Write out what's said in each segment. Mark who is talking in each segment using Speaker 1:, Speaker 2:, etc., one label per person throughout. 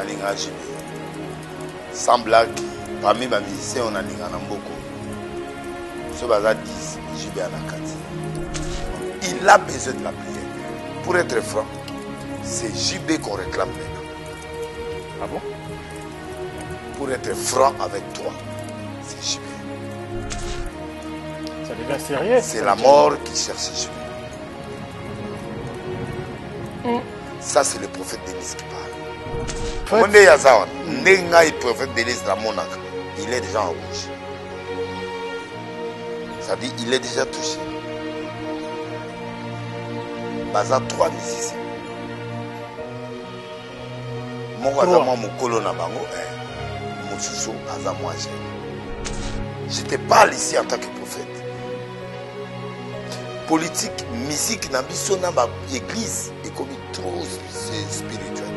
Speaker 1: Nalingaka JB. Sans blague, parmi ba musiciens oyo nalingaka na mboka oyo, soki baza 10, JB aza na kati. Il a besoin de la prière. Pour être franc, c'est JB qu'on réclame maintenant.
Speaker 2: Ah bon?
Speaker 1: Pour être franc avec toi, c'est JB.
Speaker 2: Ça devient sérieux.
Speaker 1: C'est la mort qui cherche JB. Ça, c'est le prophète Denis qui parle. Monde ya zawa, nde ngai prophète Denis namonaka, il est déjà en rouge. Ça dit, il est déjà touché. Baza trois musiciens. Moko aza mwa mokolo na bango, eh. Mosusu aza mwa jeune. Je te parle ici en tant que prophète. Politique, musique na biso na ba église ekomi trop spirituel.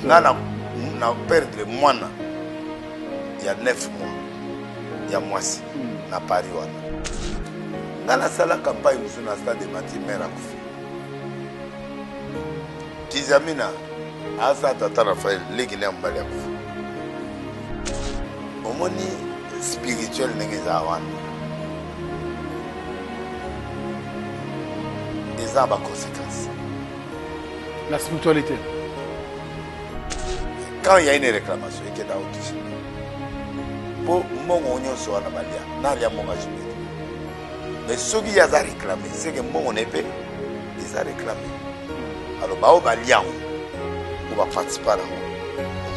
Speaker 1: Nga na na perdre mwana ya 9 mois ya mwasi na Paris wana. Nga nasala campagne mosusu na stade de Martyrs, mère akufi. Kizamina asa tata Raphaël leki na mobali akufi. Omoni spirituel ndenge eza wana. Eza ba conséquences.
Speaker 2: La spiritualité.
Speaker 1: Quand il y a une réclamation, ekenda otouche. Po mbongo nyonso wana balia, nalia mbongo ya JB. Mais soki ye aza réclamé, c'est que mbongo na ye mpe eza réclamé. Alors bao balia yango, ou ba participer na yango.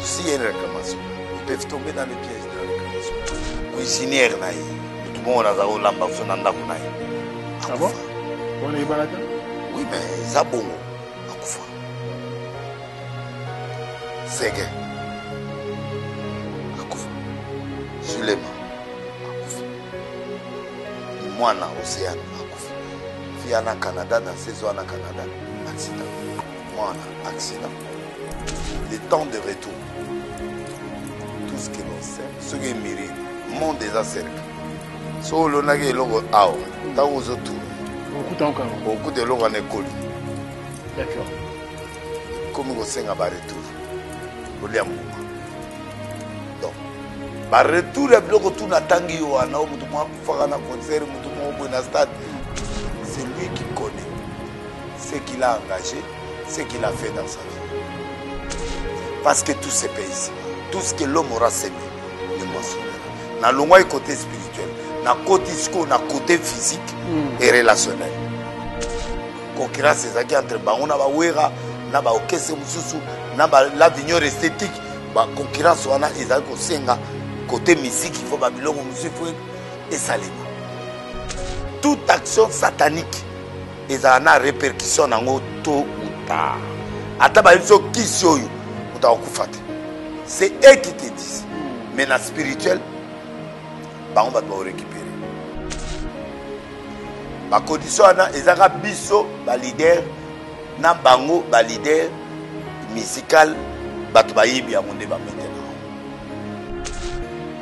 Speaker 1: S'il y a une réclamation, ils peuvent tomber dans le piège de la réclamation. Cuisinière na ye, mutu moko naza kolamba biso na ndako na ye.
Speaker 2: Ah bon? Wana eyebana te?
Speaker 1: Oui, mais eza bongo, akufa. Seguin akufa. Zulema akufa. Mwana Océane akufa. Fille na Canada, dans ces zones na Canada, accident. Mwana accident. Le temps de retour. Tout ce que l'on sait, ce qui est mûri, monde eza cercle. So olonaki eloko awa, ntango ozotuna, okuta eloko wana ekoli.
Speaker 2: D'accord.
Speaker 1: Komi kosenga ba retour. Kolia mbuma. Donc, ba retour ya biloko tu natangi yo wana, oyo moto moko akufaka na concert, moto moko boye na stade. C'est lui qui connaît ce qu'il a engagé, ce qu'il a fait dans sa vie. Parce que tout se paye ici. Tout ce que l'homme aura semé, le moissonnera. Na longwa côté spirituel, na côté siko, na côté physique et relationnel. Concurrence ezalaki entre bango na ba wera, na ba orchestre mosusu, na ba la vigneur esthétique. Ba concurrence wana ezalaki kosenga côté musique, il faut ba biloko mosusu, il faut esalema. Toute action satanique ezala na répercussion nango tôt ou tard. Ata ba biso kisi oyo moto akokufa te. C'est eux qui te disent. Mais na spirituel, bango bato ba récupérer. Ba condition wana ezaka biso ba leader na bango ba leader musical bato bayebi yango nde ba maintenant.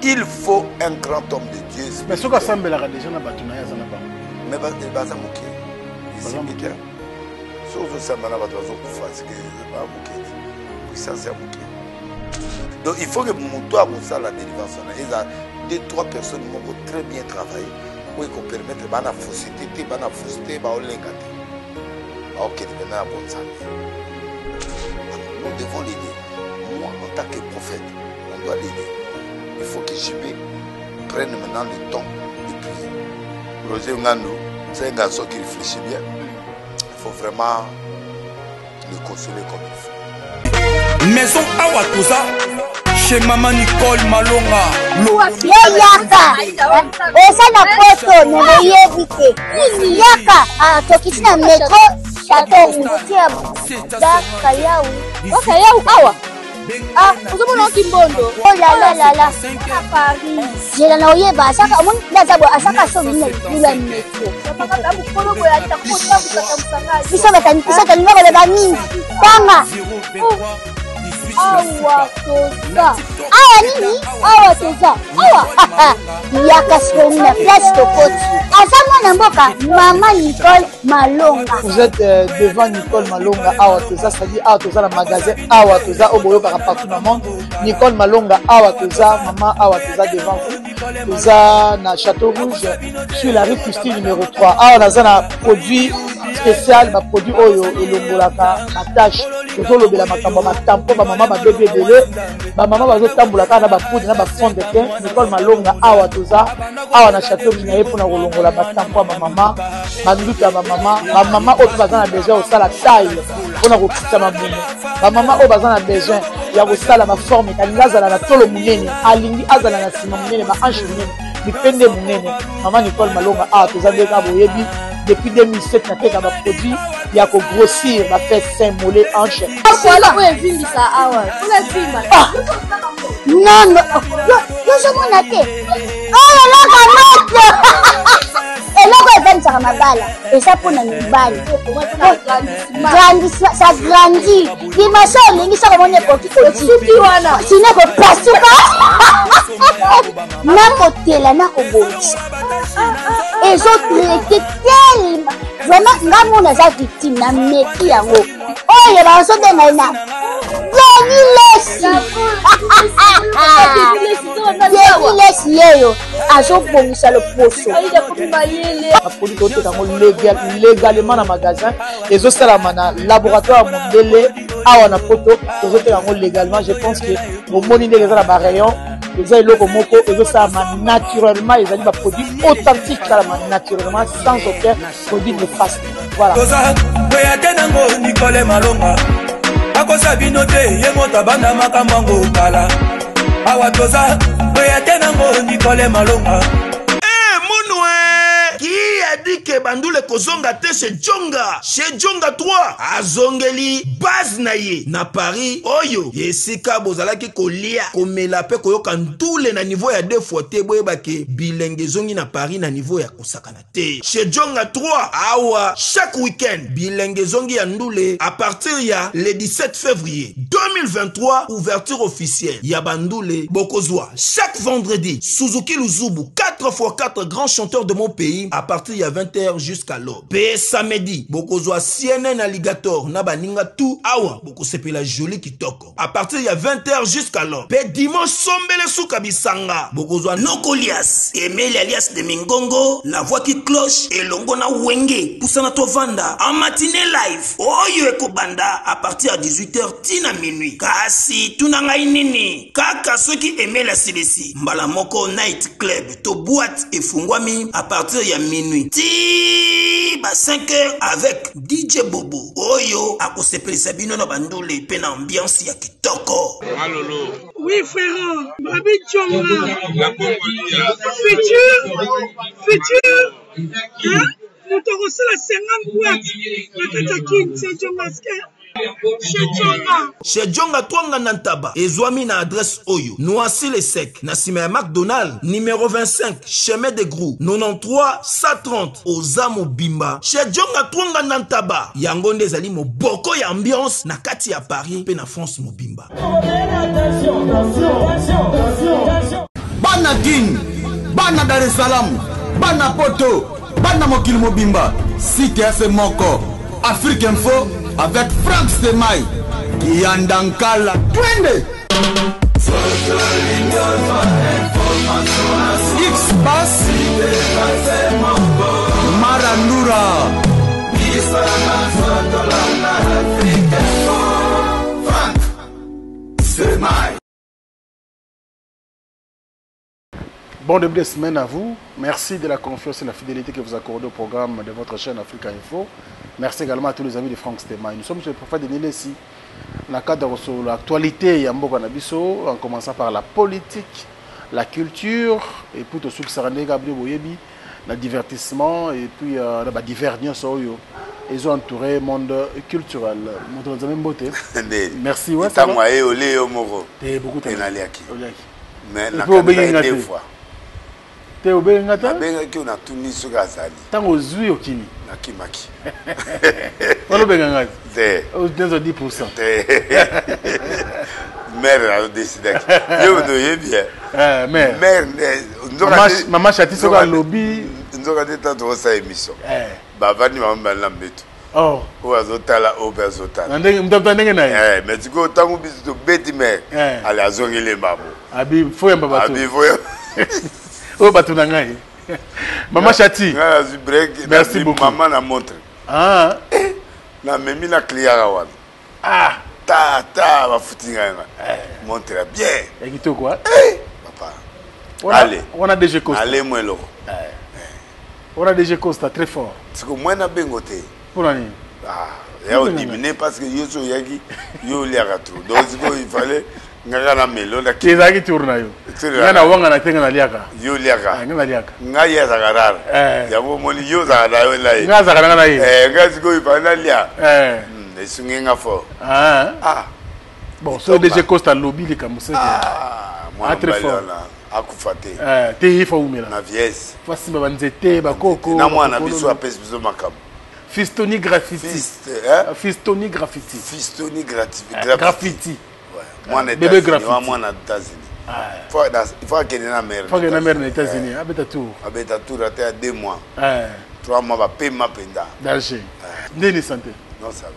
Speaker 1: Il faut un grand homme de Dieu.
Speaker 2: Mais soki asambelaka déjà na bato na ye aza na bango.
Speaker 1: Mais baza moke. Esimbi te. Soki ozosamba na bato bazokufa, c'est que ba moke. Puissance ya moke. Donc il faut que moto akosala délivrance wana eza deux trois personnes moko très bien travaillé oyo ekopermettre bana fausseté te, bana fausseté baolenga te, baokende mpenza na bonzambe. Alors, nous devons l'aider. Moi, en tant que prophète, on doit l'aider. Il faut que JB prenne maintenant le temps de prier. Roger Ngandou, c'est un garçon qui réfléchit bien. Il faut vraiment le consoler comme il faut.
Speaker 3: Maison Awa Toza, chez Maman Nicole Malonga.
Speaker 4: Ye yaka, oza na poto, mais boyebi te. Yaka, ah, tokiti na metro, château rouge. Bakayau.
Speaker 5: Bakayau awa. Ah, ozomona oki mbondo.
Speaker 4: Oh la la la la.
Speaker 5: Na Paris.
Speaker 4: Zela na oyeba, asaka omoni ndaza bo asaka so bino na metro. Biso batani, biso tolinga koloba mingi. Tanga. Awa toza awa nini? Awa toza awa yaka sikoyo na place tokoti. Aza mwana mboka mama Nicole Malonga.
Speaker 6: Vous êtes devant Nicole Malonga awa toza, c'est-à-dire awa toza na magasin awa toza oyo boyokaka partout na monde. Nicole Malonga awa toza, mama awa toza devant vous. Toza na Château Rouge sur la rue Christine numéro 3. Awa naza na produit spécial, ba produit oyo elongolaka ba tache. Tozolobela makambo ya batampo, bamama babebi ebele, bamama bazotambola kaka na bapoudre na bafond de teint. Nicole Malonga awa toza awa na Château Rouge na ye mpona kolongola batampo ya bamama, banduta ya bamama, bamama oyo mpe baza na besoin ya kosala taille mpona kokitisa mabumu, bamama oyo baza na besoin ya kosala baforme, alingi azala na tolo monene, alingi azala na nsima monene, ba hanche monene, mipende monene. Mama Nicole Malonga awa toza nde kaka boyebi depuis 2007 nateka ba produit ya ko grossir ba fesses, sein, mollet, hanche.
Speaker 5: Voilà oyo evimbisa awa. Mpona evimba.
Speaker 4: Ah! Non, non, yo ozomona te. Oyo eloko moto. Eloko evandisaka mabala eza mpona mibali. Grandissement, ça grandit. Dimension olingi soki omoni ekoki
Speaker 5: kosuki wana.
Speaker 4: Sino kopasuka. Nakotela nakobongisa. Ezo traité tellement. Vraiment, nga mona aza victime na meki yango. Oyo bazobenga ye na Denis Lessi. Denis Lessi yeyo azobongisa loposo.
Speaker 6: Baproduit toteka yango légalement na magasin, ezosalama na laboratoire ya mondele awa na poto, tozoteka yango légalement. Je pense que bomoni ndenge eza na ba rayon, eza eloko moko ezosalama naturellement, ezali ba produit authentique, esalama naturellement sans aucun produit néfaste. Voilà.
Speaker 3: Toza boya te nango Nicole Malonga akosa bino te, ye moto abanda makambo yango kala. Awa toza boya te nango Nicole Malonga.
Speaker 7: Eh, munwe qui a dit que bandule kozonga te chez Djonga? Chez Djonga 3 azongeli base na ye na Paris, oyo esika bozalaki kolia, komela pe koyoka ndule na niveau ya 2 fois te. Boyebake bilenge ezongi na Paris na niveau ya kosakana te. Chez Djonga 3 awa chaque week-end bilenge ezongi ya ndule à partir ya le 17 février 2023, ouverture officielle ya bandule. Bokozwa chaque vendredi Suzuki Luzubu 4x4 grand chanteur de mon pays à partir ya 20h jusqu'à l'aube. Pe samedi bokozwa CNN Alligator na baninga tout awa bokosepela joli kitoko à partir ya 20h jusqu'à l'aube. Pe dimanche sombele suka bisanga bokozwa
Speaker 8: Nokolias Emeli alias de Mingongo la voix qui cloche elongo na Wenge pusana tovanda en matinée live oyo ekobanda à partir ya 18h tina minuit. Kasi tuna ngai nini kaka soki Emeli asilisi mbala moko night club to boîte efungwami à partir ya minuit ti ba 5h avec DJ Bobo oyo akosepelisa bino na bandule pe na ambiance ya kitoko.
Speaker 9: Malolo.
Speaker 10: Oui frère, Babi Djonga.
Speaker 9: La Congolia.
Speaker 10: Futur, futur. Hein? Moto akosala 50 boîte na kati ya Kin, c'est Djonga Ske. Chez Djonga.
Speaker 7: Chez Djonga Twanga na Ntaba ezwami na adresse oyo Noisy-le-Sec na sima ya McDonald numéro 25 chemin de Grou 93 130 oza mobimba. Chez Djonga Twanga na Ntaba yango nde ezali moboko ya ambiance na kati ya Paris pe na France mobimba.
Speaker 11: Bana Kin, bana Dar es Salaam, bana Poto, bana mokili mobimba, site ya se moko Afrique Info avec Franck Stemay Kiyanda Nkala twende X Pass Marandura
Speaker 2: Bon début de semaine à vous. Merci de la confiance et la fidélité que vous accordez au programme de votre chaîne Africa Info. Merci également à tous les amis de Franck Stemay. Nous sommes chez le prophète Denis Lessi, dans le cadre de l'actualité ya mboka na biso, en commençant par la politique, la culture, et puis tout ce qui sera Gabriel Boyebi, le divertissement, et puis la divers nyonso oyo ils ont entouré monde culturel. Moto nzambe mbote.
Speaker 1: Nde.
Speaker 2: Merci, ouais, ça va.
Speaker 1: Ntango aye ole yo moko.
Speaker 2: Te, beaucoup
Speaker 1: Te naliaki.
Speaker 2: Oliaki.
Speaker 1: Mais
Speaker 2: Et puis,
Speaker 1: nakanisa
Speaker 2: obengi nga
Speaker 1: ye deux
Speaker 2: te.
Speaker 1: fois.
Speaker 2: Te obengi nga te?
Speaker 1: Nabengaki yo, natuni soki azali.
Speaker 2: Ntango ozwi okimi.
Speaker 1: Nakimaki.
Speaker 2: Olobenga ngai
Speaker 1: te.
Speaker 2: Nyonso 10%.
Speaker 1: Te. Mère azodesidaki. Yo moto oyebi.
Speaker 2: Eh, mère.
Speaker 1: Mère nde
Speaker 2: mama Chati soki alobi.
Speaker 1: Nzoka nde tanto osala émission. Eh. Bavandi bango mibale na mbeto.
Speaker 2: Oh.
Speaker 1: Oyo azotala oyo mpe azotala.
Speaker 2: Na ndenge mtafuta ndenge na ye.
Speaker 1: Eh, mais sikoyo ntango biso tobeti mère. Eh. Ale azongeli mbambo.
Speaker 2: Abi faut yamba bato.
Speaker 1: Abi faut yamba.
Speaker 2: Oyo bato na ngai. Mama Chati.
Speaker 1: Ngai nazwi break.
Speaker 2: Merci beaucoup.
Speaker 1: Mama na montre.
Speaker 2: Ah.
Speaker 1: Eh, namemi na client wana.
Speaker 2: Ah.
Speaker 1: Ta ta bafuti ngai na. Eh. Montre ya bien.
Speaker 2: Ya kitoko
Speaker 1: eh. Papa.
Speaker 2: Allez. Wana DG Costa.
Speaker 1: Allez moi eloko.
Speaker 2: Eh. Wana DG Costa très fort.
Speaker 1: Siko moi na bengo te.
Speaker 2: Pona nini?
Speaker 1: Ah, ya odimine parce que yo so oyaki yo oliaka trop. Donc siko il fallait nga kaka na melo na
Speaker 2: ezalaki tour na yo nga na wanga na te nga naliaka
Speaker 1: yo oliaka
Speaker 2: ah, nga naliaka
Speaker 1: ngai ye azalaka rare eh. Yango omoni yo ozalaka na yo na ye
Speaker 2: nga azalaka nanga na ye
Speaker 1: eh, nga sikoyo ifale nalia
Speaker 2: eh.
Speaker 1: Esungi nga fort.
Speaker 2: Ah. Ah. Bon, so DG Costa alobi likambo seke
Speaker 1: ah,
Speaker 2: ah, très fort.
Speaker 1: Akufa te.
Speaker 2: Te, ye fa umela
Speaker 1: na vieillesse.
Speaker 2: Fa simba banzete bakoko.
Speaker 1: Na mwana biso apesi biso makambo.
Speaker 2: Fistoni Graffiti.
Speaker 1: Hein?
Speaker 2: Fistoni Graffiti.
Speaker 1: Fistoni Graffiti.
Speaker 2: Graffiti.
Speaker 1: Mwana
Speaker 2: Bébé Graffiti.
Speaker 1: Mwana États-Unis. Il faut akende na mère.
Speaker 2: Faut akende na mère na États-Unis. Abeta tour.
Speaker 1: Abeta tour ate ya 2 mois. 3 mois bapema mpenza.
Speaker 2: Danger. Ndeni santé?
Speaker 1: Non, ça va.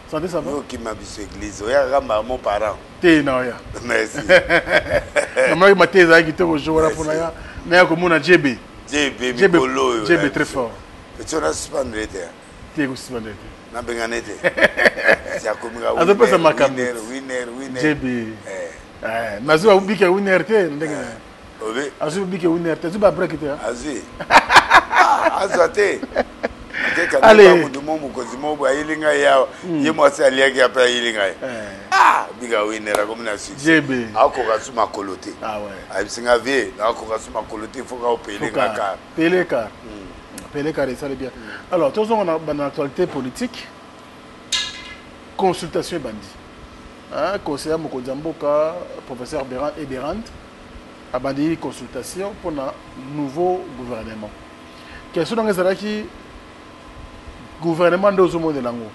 Speaker 2: Santé ça va?
Speaker 1: Yo okima biso église oyaka kamba mon parent.
Speaker 2: Te, na oya.
Speaker 1: Merci.
Speaker 2: Namonaki mate ezalaki kitoko jour wana mpona ya naya komona JB.
Speaker 1: JB mikolo oyo.
Speaker 2: JB très fort.
Speaker 1: Petit on a suspendre te.
Speaker 2: Te, kosuspendre te.
Speaker 1: Nabengane te.
Speaker 2: Azopesa makambo.
Speaker 1: Winner, winner.
Speaker 2: JB. Nazwi bike winner te ndenge. Azwi bike winner te, azwi ba break te.
Speaker 1: Azwi. Azwa te. Allez. Moto mo mokonzi mo boye ayeli ngai awa ye mwasi aliaki ape ayeli ngai bika winner akomi na succès akoka su makolo te ayebisi nga vie nakoka su makolo te foka opele nga kar
Speaker 2: pele kar pele kar esali bien. Alors tozonga na actualité politique. Consultation ebandi. Conseiller mokonzi ya mboka, professeur Eberande, abandi consultation mpona nouveau gouvernement. Question nanga ezalaki: gouvernement nde ozomonela yango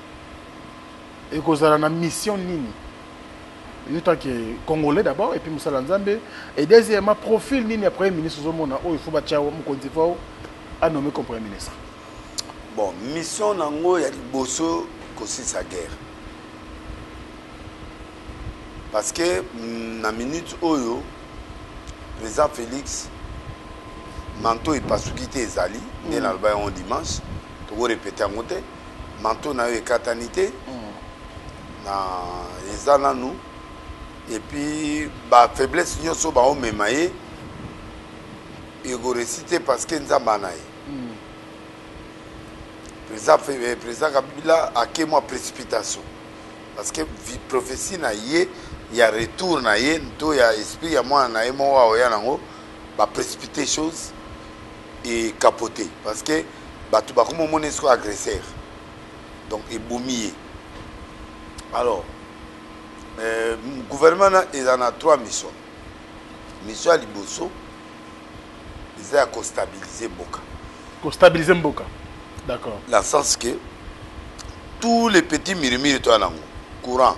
Speaker 2: ekozala na mission nini, yo tant que Congolais d'abord et puis mosala Nzambe, et deuxièmement, profil nini ya premier ministre ozomona oyo faut batia, mokonzi faut anommer comme premier ministre?
Speaker 1: Bon, mission nango ya liboso, kosilisa guerre, parce que na minute oyo président Félix, manteau epasuki te, ezali nde naloba yango dimanche, tokorepete yango te, manteau na yo ekatani te na eza nanu. Et puis bafaiblesse nyonso baomema ye ekoresi te, parce que Nzambe ana ye. Président Kabila ake mwa précipitation, parce que prophétie na ye ya retour na ye to ya esprit ya mwana na ye moko aoya nango, baprécipité chose ekapote, parce que bato bakoma omona esiko agresseur, donc ebomi ye. Alors gouvernement na eza na trois missions. Mission ya liboso eza ya kostabiliser mboka.
Speaker 2: Kostabiliser mboka, d'accord.
Speaker 1: Dans le sens que tous les petits mirimiri toya nango, courant,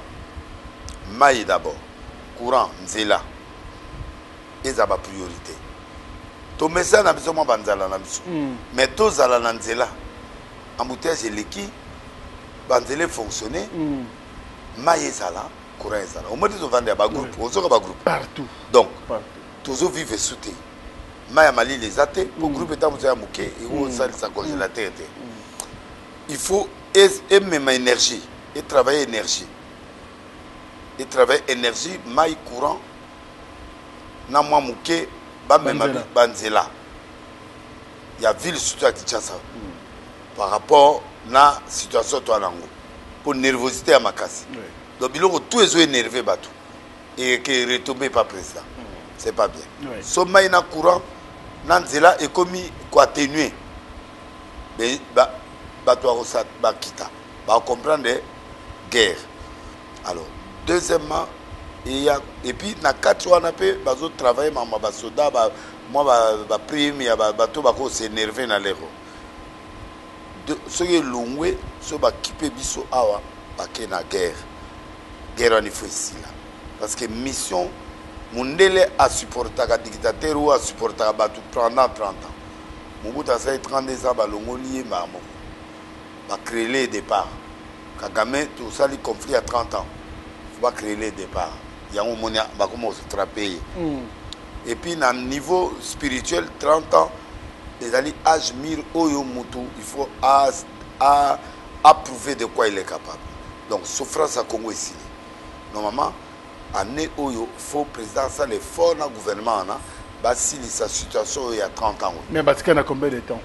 Speaker 1: mai d'abord, courant, nzela, eza bapriorité. Tomesana na biso mwa banzala na biso, mais tozala na nzela, embouteillage eleki, banzela efonctionne, mai ezala, courant ezala. Omoi te tovanda ya bagroupe, ozoka bagroupe
Speaker 2: partout.
Speaker 1: Donc tozovivre su te, mai ya malili eza te po groupe etango moto ya moke ekosalisa congélateur te. Il faut emema énergie, etravailler énergie, etravailler énergie, mai, courant na mwa moke bamema banzela ya ville, surtout ya Kinshasa, par rapport na situation to nango, mpo nervosité ya makasi. Donc biloko tout ezo énerve bato eke retombe pas président, c'est pas bien. So mai na courant na nzela ekomi koatténuer, bato bakita, bacomprendre guerre. Alors deuxièmement eya, et puis na kati wana mpe bazotravaille mama basoda, mwa baprime ya bato bakos'énerve na lero. Soki elongwe, soki bakipe biso awa, bake na guerre. Guerre wana il faut esila, parce que mission mundele asupportaka dictateur oyo asupportaka bato pendant 30 ans. Mobutu asali 32 ans, balongoli ye mbala moko, bacréele départ. Kagame, tosali conflit ya 30 ans, faut bacréele départ. Yango omoni bakoma kofrappe ye. Et puis na niveau spirituel, 30 ans ezali âge mûr oyo mutu il faut a prouver de quoi il est capable. Donc souffrance ya Congo esili. Normalement année oyo, faut président asala effort na gouvernement wana, basilisa situation oyo ya 30 ans oyo.
Speaker 2: Mais batika na combien de temps?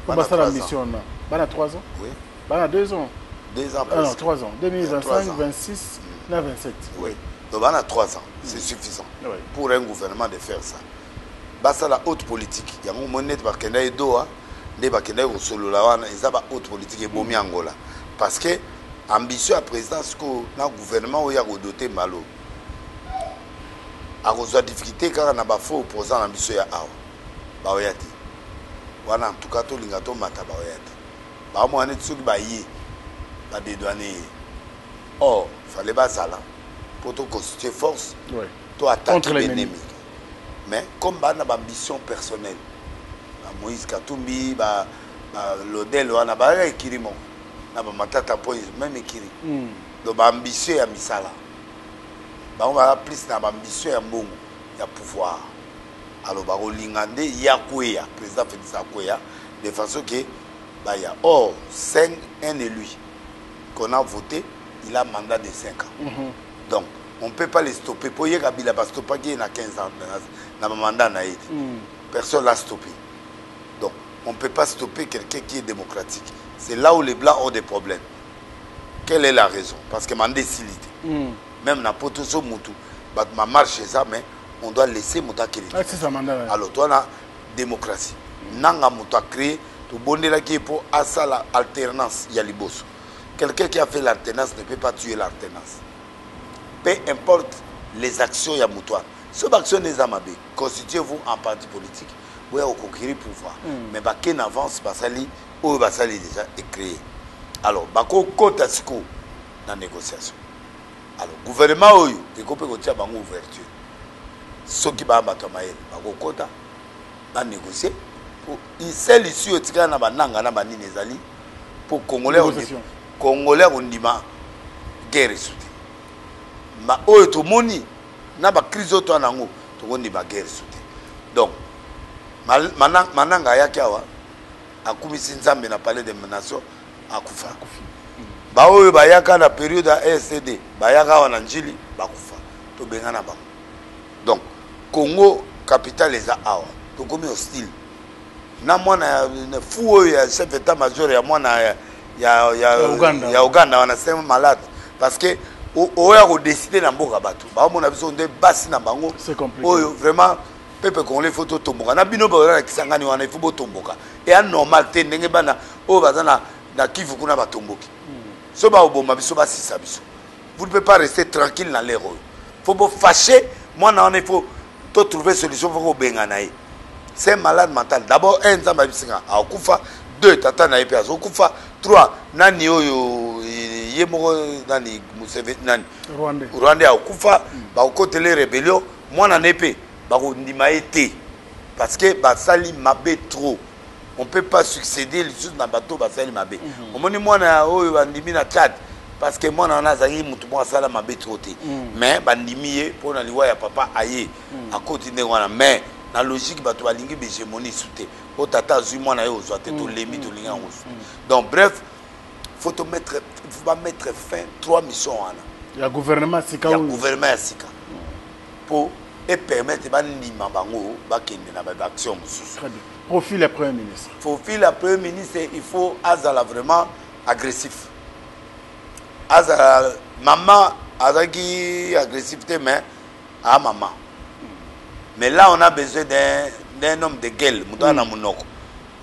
Speaker 2: Po
Speaker 1: Bana
Speaker 2: basala
Speaker 1: 3 ans.
Speaker 2: Mission na bana 3 ans.
Speaker 1: Oui.
Speaker 2: Bana 2 ans.
Speaker 1: 2 ans.
Speaker 2: Ah non,
Speaker 1: presque.
Speaker 2: 3 ans. 2025,
Speaker 1: 3 ans.
Speaker 2: 26 na 27.
Speaker 1: Oui, donc bana 3 ans, c'est suffisant pour un gouvernement de faire ça. Basala haute politique. Yango omoni neti bakendaki Doha, nde bakendaki kosolola wana, eza ba haute politique ebomi Angola, parce que ambition ya président sikoyo na gouvernement oyo ya kodote malo, akozwa difficulté kaka na bafaux opposant na biso ya awa. Baoya te wana. En tout cas, tolinga tomata, baoya te. Baomona neti soki baye, badédouane ye. Or fallait bazala mpo toconstituer force, to attaquer
Speaker 2: Contre l'ennemi.
Speaker 1: l'ennemi. Mais comme baa na baambition personnelle, ba Moïse Katumbi, ba lodele wana, bayaka ekiri moko na bamatata mpo même ekiri. Donc baambition ya misala bango baza plus na baambition ya mbongo, ya pouvoir. Alors bakolinga nde ya kweya, président Félix akweya de façon ke baya. Or 5, un élu qu'on a voté, il a mandat de 5 ans. Donc on ne peut pas les stopper. Po ye Kabila bastopaki ye na 15 ans na bamandat na ye te. Personne l'a stoppé. Donc on ne peut pas stopper quelqu'un qui est démocratique. C'est là où les blancs ont des problèmes. Quelle est la raison? Parce que mandat esili te. Même na poto so mutu bato mamarche eza, mais on doit laisser moto akende.
Speaker 2: Ah, c'est ça, mandat, ouais.
Speaker 1: Alors toi, na démocratie nanga moto acréé, tobondelaki ye mpo asala alternance ya liboso. Quelqu'un qui a fait l'alternance ne peut pas tuer l'alternance, peu importe les actions ya moto wana. So baaction eza mabe, constituez-vous en parti politique, boya koconquérir pouvoir. Mais bake na avance, basali oyo basali déjà ecréé. Alors bakokota sikoyo na négociation. Alors gouvernement oyo eko mpe kotia bango ouverture. Soki baya bato ya mayele, bakokota banégocie po seule issue oyo etikala na bananga na banini ezali mpo Congolais
Speaker 2: Négociation.
Speaker 1: Congolais akondima guerre esu te. Ma oyo tomoni na bacrise oyo toa nango, tokondima guerre esu te. Donc Mananga ayaki awa, akumisi Nzambe na Palais de Nation, akufa. Baoyo bayaka na période ya RCD, bayaka awa na Njili, bakufa, tobengana bango. Donc Congo capitale eza awa, tokomi hostile na mwana ya fou oyo ya chef état major ya mwana ya
Speaker 2: Ya Uganda.
Speaker 1: Ya Uganda wana, c'est un malade, parce que oyo akodécider na mboka, bato baomona biso nde basi na bango.
Speaker 2: C'est compliqué.
Speaker 1: Oyo vraiment peuple congolais, faut totomboka na bino baoyo na Kisangani wana, il faut botomboka. Eya normal te ndenge bana oyo baza na Kivu kuna batomboki. So baoboma biso, basisa biso. Vous ne pouvez pas rester tranquille na l'air oyo. Faut bofâcher mwana wana, il faut to trouver solution, faut kobengana ye. C'est un malade mental. D'abord un, Nzambe abisinga akokufa. Deux, tata na ye mpe azokufa. Trois, nani oyo ye moko, nani, Museveni, nani,
Speaker 2: Rwandais.
Speaker 1: Rwandais akokufa, bakokotela rébellion. Mwana na ye mpe bakondima ye te, parce que basali mabe trop. On peut pas succéder lisusu na bato basali mabe. Omoni mwana oyo bandimi na Tchad, parce que mwana wana azalaki motu moko asala mabe trop te, mais bandimi ye mpo na liwa ya papa aye, akoti ndenge wana. Mais na logique, bato balingi bahégémonie su te. Po tata azwi mwana ye, ozwa te, tolembi, tolingi yango su. Donc bref, faut to mettre, faut ba mettre fin trois missions wana
Speaker 2: ya gouvernement sika
Speaker 1: ya
Speaker 2: oyo.
Speaker 1: Gouvernement ya sika, mpo epermettre bandima bango bakende na baaction mosusu.
Speaker 2: Très bien. Profil ya premier ministre?
Speaker 1: Profil ya premier ministre, il faut azala vraiment agressif. Azala mama azalaki agressif te, mais a mama. Mais là on a besoin d'un homme de gueule, moto aza na monoko.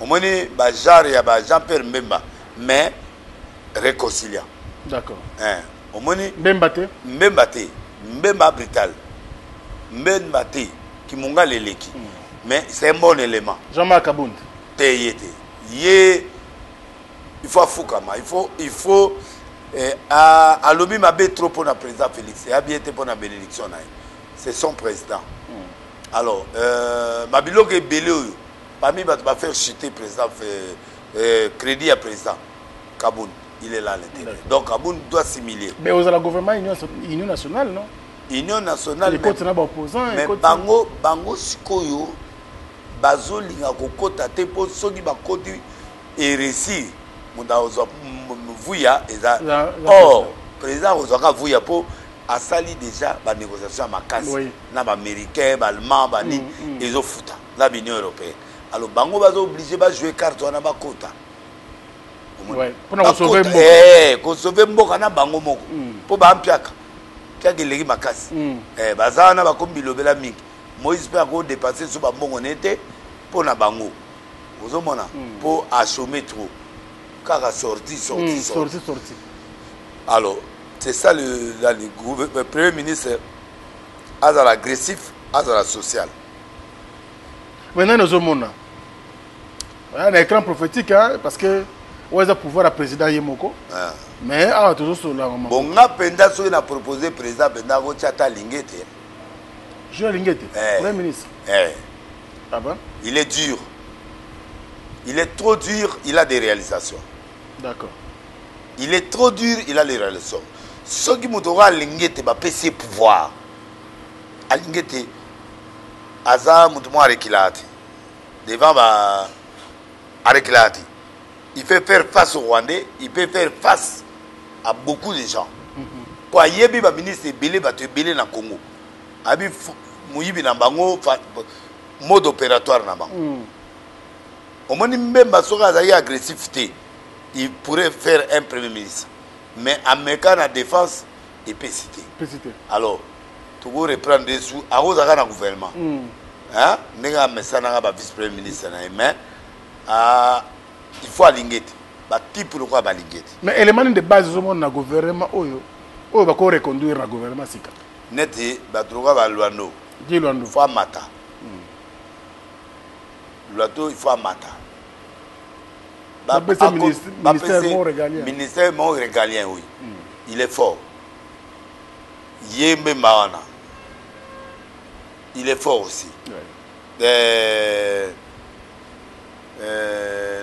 Speaker 1: Omoni bagenre ya ba Jean Pierre Mbemba, mais réconciliant.
Speaker 2: D'accord.
Speaker 1: Hein, omoni.
Speaker 2: Mbemba te?
Speaker 1: Mbemba te. Mbemba brutal, Mbemba te, kimongala eleki, mais c'est un bon élément.
Speaker 2: Jean-Marc Kabund?
Speaker 1: Te, ye te. Ye Il faut afukama, il faut eh, alobi mabe trop mpona président Félix, eya bien te mpona bénédiction na ye, c'est son président. Alors babiloko ebele oyo parmi bato bafaire chuter président, crédit ya président Kabund, il est là à l'intérieur. Donc Kabund doit s'humilier.
Speaker 2: Mais ozala gouvernement union nationale, non?
Speaker 1: Union nationale.
Speaker 2: Ekoti na baopposant.
Speaker 1: Mais bango sikoyo bazolinga kokota te, mpo soki bakoti eréussir, moto akozwa vuya eza or président akozwaka vuya mpo asali déjà banégociation ya makasi na baaméricain, baallemand, banini, ezofuta na baunion européenne. Alors bango baza obligé bajouer carte wana, bakota kosauver mboka na bango moko, mpo bampiaka mpiaka eleki makasi. Baza wana, bakomi bilobela mingi. Moïse mpe akodépenser so bambongo ne te mpo na bango, ozomona, mpo achômer trop, kaka sorti, sorti,
Speaker 2: sorti, sorti.
Speaker 1: Alors c'est ça le premier ministre azala agressif, azala social.
Speaker 2: Maintenant ozomona na écran prophétique, hein, parce que oyo eza pouvoir ya président ye moko, mais awa tozosolola.
Speaker 1: Bon, nga mpenza soki na propose président mpenza akotia ata alingi te.
Speaker 2: Jules Alingete? Premier ministre?
Speaker 1: Eh.
Speaker 2: Ah bon?
Speaker 1: Il est dur, il est trop dur, il a des réalisations. Il est trop dur, il a des réalisations. Soki moto oyo alingi ete bapesi ye pouvoir, alingi ete aza moto moko arekilaka te devant ba arekilaka te. Il peut faire face au Rwandais, il peut faire face à beaucoup de gens, po ayebi baministre ebele, bato ebele na Congo, ayebi moyibi na bango, mode opératoire na bango. Omoni Mbemba, soki azalaki agressif te, il pourrait faire un premier ministre, mais ameka na défense, epesi te. Alors toko reprendre su, akozalaka na gouvernement, hein? Ndenge amesanaka ba vice premier ministre na ye, mais il faut alingi ete batype lokola balingi ete.
Speaker 2: Mais élément nini de base ozomona na gouvernement oyo bako reconduire na gouvernement sika?
Speaker 1: Neti bato lokola baLwando.
Speaker 2: Guy Lwando.
Speaker 1: Faut amata. Lwando, il faut amata.
Speaker 2: Bapesa ministère moko régalien.
Speaker 1: Ministère moko régalien, oui. Il est fort, ye Mbemba wana, il est fort aussi.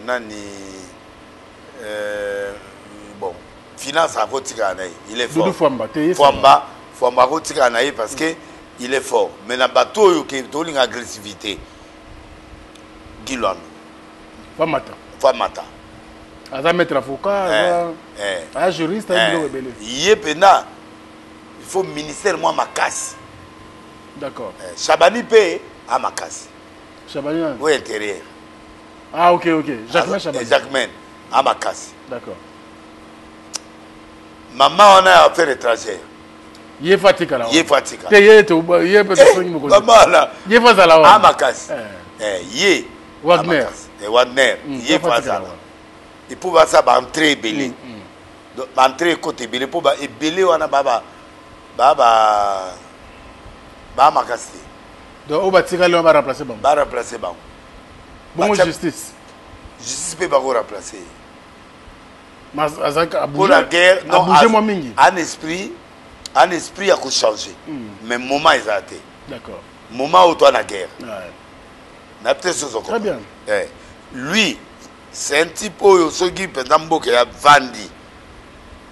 Speaker 1: Nani, bon, finance akotikala na ye, il est fort.
Speaker 2: Fwamba te?
Speaker 1: Fwamba, Fwamba akotikala na ye parce que il est fort. Mais na bato oyo ke tolinga agressivité, Guy Lwando.
Speaker 2: Famata.
Speaker 1: Famata.
Speaker 2: Aza maître avocat, aza aza juriste, aza biloko ebele.
Speaker 1: Ye mpena il faut ministère mwa makasi. Shabani mpe a makasi.
Speaker 2: Shabani nani?
Speaker 1: Oyo intérieur.
Speaker 2: Ah ok, Jacquemain Shabani.
Speaker 1: Jacquemain a makasi. Mama wana ya affaire étrangère.
Speaker 2: Ye fa atikala.
Speaker 1: Ye fa atikala.
Speaker 2: Te, ye to ye mpe tosongi mokonzi.
Speaker 1: Mama wana.
Speaker 2: Ye fa azala wana.
Speaker 1: A makasi, ye.
Speaker 2: Wagner.
Speaker 1: Wagner, ye fa azala et puis basala baentrée ebele, baentrée ekota ebele, mpo ebele wana baa makasi te.
Speaker 2: Donc oyo batikali wana baremplace bango.
Speaker 1: Baremplace bango.
Speaker 2: Bongo justice?
Speaker 1: Justice mpe bakoremplace ye.
Speaker 2: Azalaki
Speaker 1: mpo na guerre.
Speaker 2: Non, abouge mwa mingi.
Speaker 1: Un esprit ya kochanger, mais moment ezala te. Moment oyo toa na guerre na peut-être sozo.
Speaker 2: Très bien.
Speaker 1: Eh, lui c'est un type oyo soki mpenza mboka ya vandi,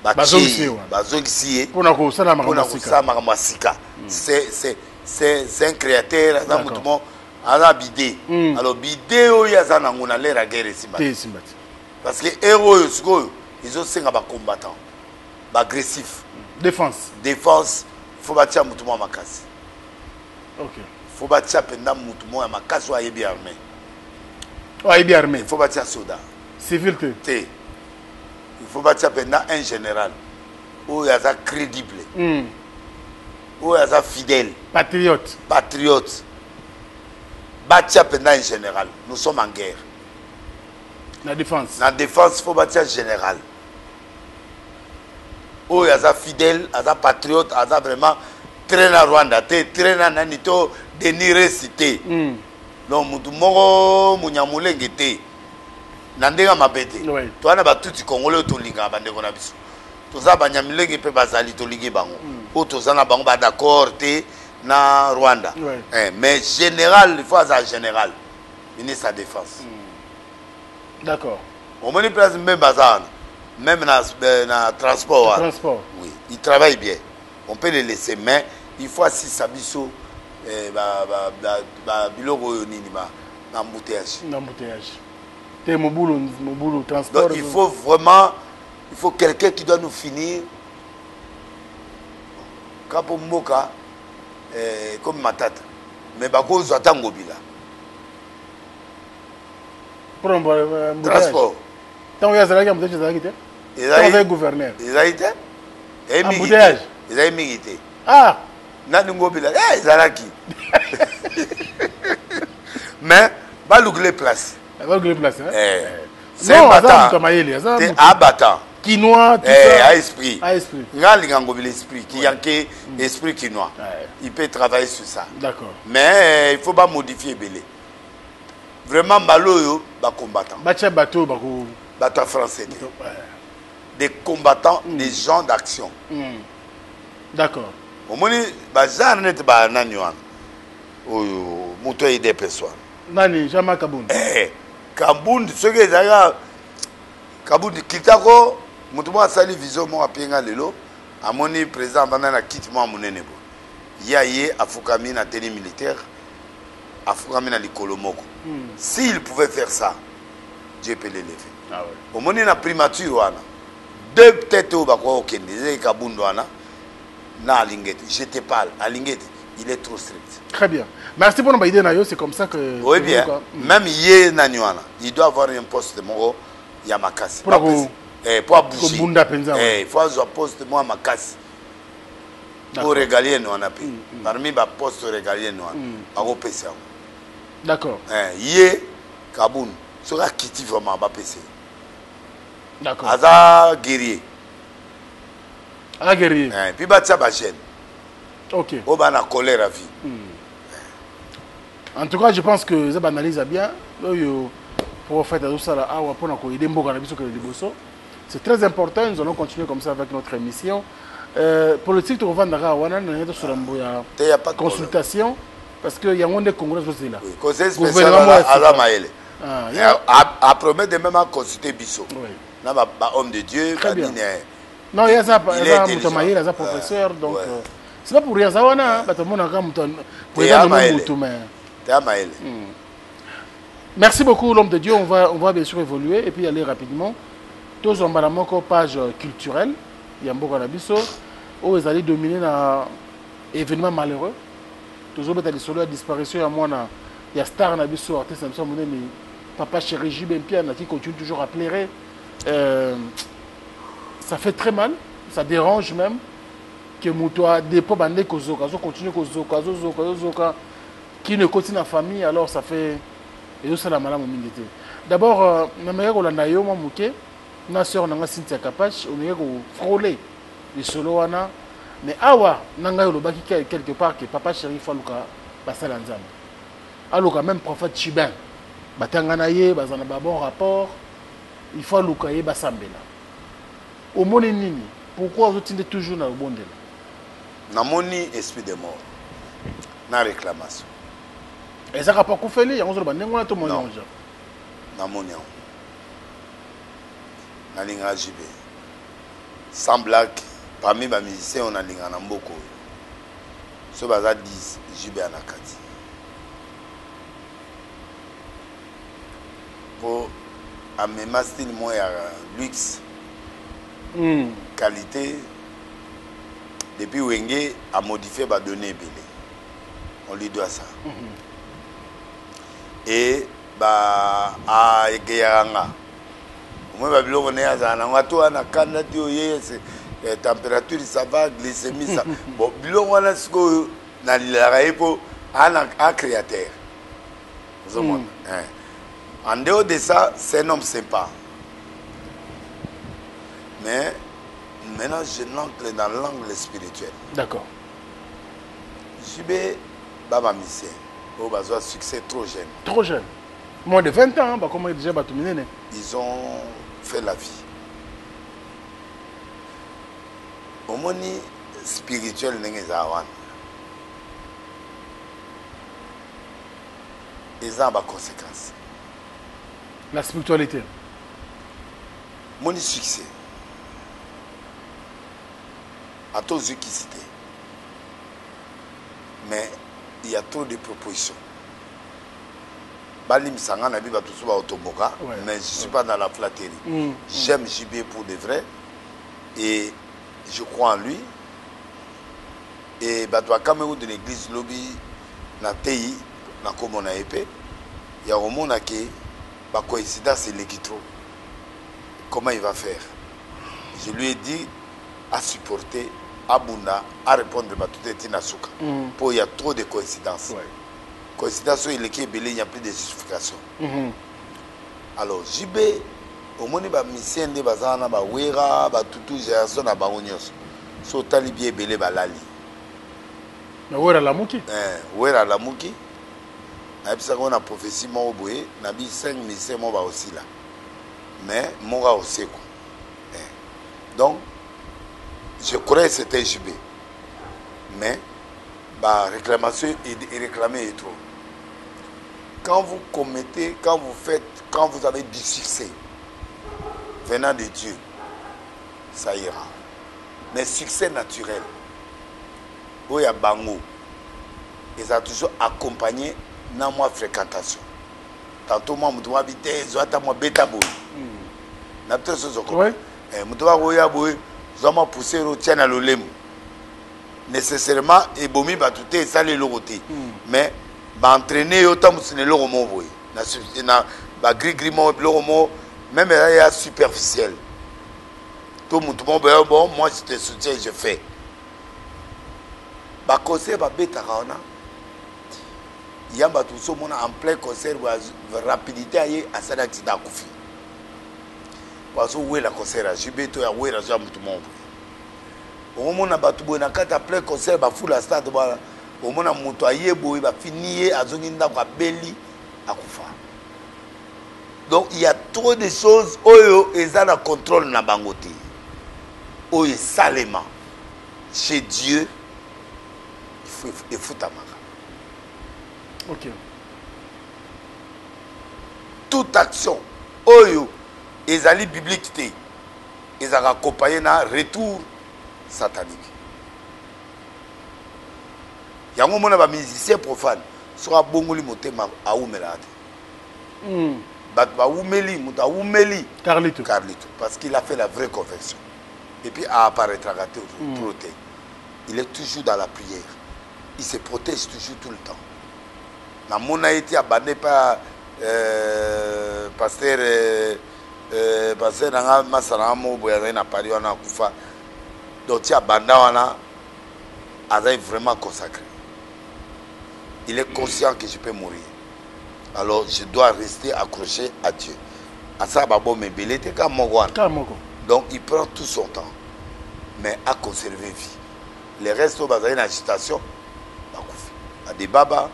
Speaker 1: bazongisi ye
Speaker 2: mpona kosala
Speaker 1: makambo ya sika. C'est un créateur, aza motu mo aza bide. Alors bide oyo aza nango na l'heure ya guerre esimba
Speaker 2: te, esimba te.
Speaker 1: Parce que heure oyo sikoyo ezosenga bacombattant baagressif.
Speaker 2: Défense.
Speaker 1: Défense, faut batia motu mwa makasi. Faut batia mpenza motu moko ya makasi oyo ayebi armée.
Speaker 2: Oyo ayebi armée.
Speaker 1: Faut batia soda.
Speaker 2: Civil te?
Speaker 1: Te, il faut batia mpenza un général oyo aza crédible, oyo aza fidèle.
Speaker 2: Patriote.
Speaker 1: Patriote. Batia mpenza un général, nous sommes en guerre.
Speaker 2: Na défense.
Speaker 1: Na défense, faut batia général oyo aza fidèle, aza patriote, aza vraiment très na Rwanda te, très na nani to Denis Resi te. Donc mutu moko munyamulenge te. Na ndenge ya mabe te. Toza na batutsi congolais oyo tolingaka bandeko na biso. Toza banyamulenge mpe bazali tolingi bango. Oyo toza na bango ba d'accord te na Rwanda. Eh, mais général, il faut aza général. Ministre ya défense.
Speaker 2: D'accord.
Speaker 1: Omoni place Mbemba aza wana. Même na, euh, na transport wana.
Speaker 2: Transport.
Speaker 1: Oui, il travaille bien. On peut le laisser mais il faut asisa biso eh, ba, ba, ba, ba biloko oyo nini ba na embouteillage.
Speaker 2: Na embouteillage. Te mobulu mobulu transport.
Speaker 1: Donc il faut vraiment il faut quelqu'un qui doit nous finir. Kapo mboka eh, comme matata. Mais bakozwa ata ngobila.
Speaker 2: Euh,
Speaker 1: transport.
Speaker 2: Tango ya azalaki embouteillage ezalaki te?
Speaker 1: Ezali
Speaker 2: gouverneur.
Speaker 1: Ezali te? Embouteillage. Ezali mingi te.
Speaker 2: Ah
Speaker 1: nani ngobila eh ezalaki. Mais balukile place.
Speaker 2: Balukile place hein?
Speaker 1: Eh.
Speaker 2: C'est un battant. Mayele, aza
Speaker 1: te abattant.
Speaker 2: Kinois, tout
Speaker 1: eh,
Speaker 2: ça.
Speaker 1: A esprit.
Speaker 2: A esprit.
Speaker 1: Nga alinga ngobila esprit, qui yanke mm. esprit kinois.
Speaker 2: Ouais.
Speaker 1: Il peut travailler sur ça.
Speaker 2: D'accord.
Speaker 1: Mais eh, il faut pas modifier belé. Vraiment mbala oyo ba combattants.
Speaker 2: Batia bato bako
Speaker 1: bato ya français te. Des combattants, mm. des gens d'action.
Speaker 2: Mm. D'accord.
Speaker 1: Omoni ba genre neti ba nani wana oyo moto ya UDPS wana.
Speaker 2: Nani Jean-Marc Kabund.
Speaker 1: Eh, Kabund soki ezalaka Kabund kitako moto moko asali vision moko apiye nga lelo amoni président avanda na kiti moko ya monene boye ye aye afukami na tenue militaire afukami na likolo moko mm. s'il pouvait faire ça Dieu peut l'élever
Speaker 2: ah ouais.
Speaker 1: omoni na primature wana deux têtes oyo bakoka kokende ezali Kabund wana na Alingete je te parle Alingete il est trop strict.
Speaker 2: Très bien. Merci pour l'idée na yo, c'est comme ça que
Speaker 1: Oui bien. Mm. Même ye nani wana, il doit avoir un poste moko ya makasi.
Speaker 2: Pour ko
Speaker 1: eh pour bouger.
Speaker 2: Kobunda penza.
Speaker 1: Eh, il faut avoir poste moko ya makasi. Pour régalien wana pe. Mm, mm. Parmi ba poste régalien wana, mm. bakopesa yango.
Speaker 2: D'accord.
Speaker 1: Eh, ye Kabund soki akiti vraiment bapesa ye.
Speaker 2: D'accord.
Speaker 1: Aza guerrier.
Speaker 2: Aza guerrier.
Speaker 1: Eh, puis batia ba jeune.
Speaker 2: Ok.
Speaker 1: Oyo bana colère à vie.
Speaker 2: En tout cas, je pense que ça analyse bien. Oyo prophète azosala awa pona ko aider mboka na biso kende liboso. C'est très important, nous allons continuer comme ça avec notre émission. Euh, politique tokovandaka wana na nyeto sur mboya consultation parce que yango nde congolais azozela.
Speaker 1: Oui, conseil spécial aza mayele.
Speaker 2: Ah,
Speaker 1: a promet de même à consulter biso.
Speaker 2: Oui.
Speaker 1: Na ba, ba homme de Dieu,
Speaker 2: Très
Speaker 1: ba
Speaker 2: bien.
Speaker 1: nini.
Speaker 2: Non, il y a ça,
Speaker 1: Il
Speaker 2: il
Speaker 1: est
Speaker 2: y a
Speaker 1: intelligent.
Speaker 2: mayele, aza professeur, donc
Speaker 1: ouais.
Speaker 2: euh, c'est pas pour rien ça wana, bato monaka moto président de
Speaker 1: mayele.
Speaker 2: moto mais
Speaker 1: Te mayele.
Speaker 2: Merci beaucoup l'homme de Dieu, on va on va bien sûr évoluer et puis aller rapidement. Tozwa mbala moko page culturelle ya mboka na biso oyo ezali dominé na événement malheureux. Tozobeta lisolo ya disparition ya mwana ya star na biso artiste na biso monene papa chéri JB Mpiana qui continue toujours à pleurer. Euh, ça fait très mal, ça dérange même que moto a dépôt bande kozoka, azo continuer kozoka, azozoka, azozoka qui ne continue na famille alors ça fait ezosala malamu mingi te. D'abord euh, namekaki kolanda yo mwa moke na sœur na nga Cynthia Kapache, omekaki kofrôler lisolo wana mais awa na ngai olobaki quelque part que papa chéri faut aluka basala nzambe aluka même prophète Chibin batanga na ye baza na ba bon rapport il faut aluka ye basambela omoni nini pourquoi ozotinde toujours na lobondela
Speaker 1: Namoni esprit de mort na réclamation.
Speaker 2: Ezaka pa kufeli yango ozoloba ndenge wana to moni yango ja
Speaker 1: namoni yango nalingaka JB sans blague parmi ba musiciens oyo nalingaka na mboka oyo soki baza 10 JB ya na kati po amema style moko ya luxe
Speaker 2: mm.
Speaker 1: qualité depuis Wenge a modifié ba données ebele on lui doit ça mm -hmm. et ba ageyaka nga omoi babiloko naye azala nango ata wana kanda te oye eh, température ça va glycémie ça bon biloko wana sikoyo nalelaka ye mpo ana a créateur ozomona mm. eh. en dehors de ça c'est un homme sympa mais maintenant je l'entre dans l'angle spirituel.
Speaker 2: D'accord.
Speaker 1: JB baba musicien oyo bazwa succès trop jeune.
Speaker 2: Trop jeune. Moins de 20 ans, bakoma déjà bato minene.
Speaker 1: Ils ont fait la vie. Omoni spirituel ndenge ezala wana. Eza na ba conséquences.
Speaker 2: La spiritualité.
Speaker 1: Moni succès. Ata ozwi kisi te. Mais il y a trop de propositions. Balimbisa nga na bi bato mosusu bakotomboka, mais je suis pas dans la flatterie. J'aime JB pour de vrai et je crois en lui. Et bato bakamwe kutu na église lobi na teyi na kombo na ye pe ya komona ke ba coïncidence eleki trop. Comment il va faire? Je lui ai dit a supporter, abunda, a répondre bato te tina suka. Po il y a trop de coïncidences. Coïncidence oyo eleki ebele, il n'y a plus de justification. Alors JB omoni ba musiciens nde baza wana, ba Wera, ba Tutu, génération na bango nyonso. So otali bien ebele balali.
Speaker 2: Mais Wera alamuki?
Speaker 1: Wera alamuki. Nayebisaka yo na prophétie moko boye, na bi 5 musiciens moko bakosila. Mais moko akosekwa. Donc je croyais c'était JB. Mais ba réclamation et réclamer est trop. Quand vous commettez, quand vous faites, quand vous avez du succès venant de Dieu, ça ira. Mais succès naturel, oyo ya bango, ils ont toujours accompagné na moi fréquentation. Tantôt moi mutu wa bite, zo ata moi beta boy. Na peut-être zo ko. Mutu wa oya boy, zo ma pousser ro tient na lolemo. Nécessairement ebomi batu te esali eloko te. Mais ba entraîner yo tango sine eloko moko boye. Na na ba gris gris moko biloko moko même ya superficiel. To mutu moko boye, bon moi je te soutiens, je fais. Ba conseil ba betaka wana. Ya bato mosusu omona en plein concert boye, rapidité aye asali accident akufi. Po azowela concert ya JB to ya wera zo ya mutu moko boye. Okomona bato boye na kati ya plein concert bafula stade wana, omona moto aye boye bafini ye azongi ndako abeli akufa. Donc il y a trop de choses oyo eza na contrôle na bango te. Oyo esalema chez Dieu il faut efutamaka. Toute action oyo ezali biblique te ezalaka accompagné na retour satanique. Yango mona ba musicien profane soki abongoli motema awumelaka te. Bato bawumeli, moto awumeli.
Speaker 2: Carlito.
Speaker 1: Carlito, parce qu'il a fait la vraie conversion. Et puis a apparaîtraka te, trop te. Il est toujours dans la prière. Il se protège toujours tout le temps. Na mona ye ti abande pa pasteur nanga masala nga moko boye azali na Paris wana akufa. Donc ti abanda wana azali vraiment consacré. Il est conscient que je peux mourir. Alors je dois rester accroché à Dieu. Asa ba bon mebele te ka moko wana.
Speaker 2: Ka moko.
Speaker 1: Donc il prend tout son temps mais à conserver vie. Les restes oyo bazali na agitation bakufi. Ba debaba,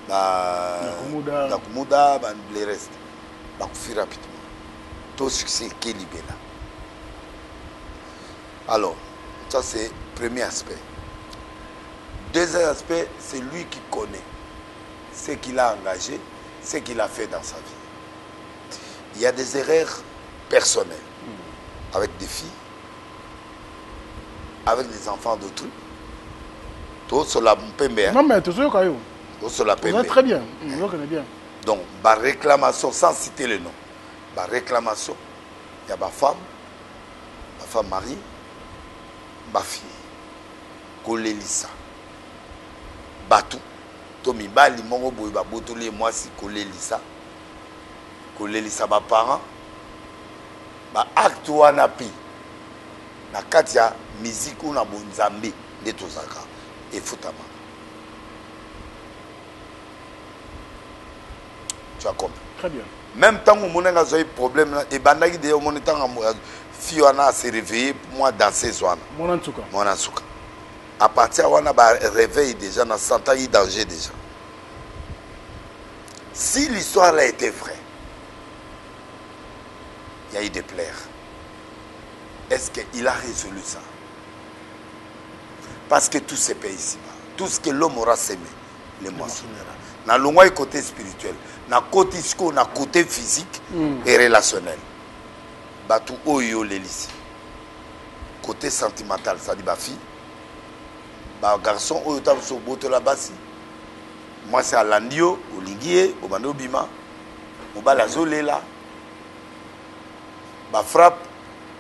Speaker 1: ba
Speaker 2: Nakumuda.
Speaker 1: Nakumuda, ba les restes bakufi rapidement. To succès ke libela. Alors, ça c'est premier aspect. Deuxième aspect, c'est lui qui connaît ce qu'il a engagé, ce qu'il a fait dans sa vie. Il y a des erreurs personnelles avec des filles, avec des enfants d'autrui. Tout cela pembe, hein.
Speaker 2: Non mais tout ça, yo.
Speaker 1: Tout cela
Speaker 2: Tout ça,
Speaker 1: pembe.
Speaker 2: très bien. Je connais bien.
Speaker 1: Donc, ba réclamation, sans citer le nom, ba réclamation, il y a ba femme, ba femme mariée, ba fille. Kolelisa. Batou. To mibali moko boye ba botoli mwasi kolelisa. Kolelisa ba parents. Ba acte wana pe na kati ya musique ou na bonzambe nde tozalaka efutama. Tu as compris?
Speaker 2: Très bien.
Speaker 1: Même tant que mon a eu problème là, et bandaki d'ailleurs mon temps fille wana s'est réveillée moi danser wana.
Speaker 2: Mwana nsuka.
Speaker 1: Mwana nsuka. À partir wana ba réveil déjà na sentaki danger déjà. Si l'histoire là était vraie, il y a eu des plaies. Est-ce qu'il a résolu ça Parce que tout se paye ici-bas. Tout ce que l'homme aura semé, le moissonnera. Na longwa côté spirituel, na côté siko, na côté physique et relationnel. Batu oyo lelisi. Côté sentimental, ça dit ba fille, ba garçon oyo ta so botola basi. Mwasi alandi yo, olingi ye, obandi obima. Mobali azolela. Ba frappe,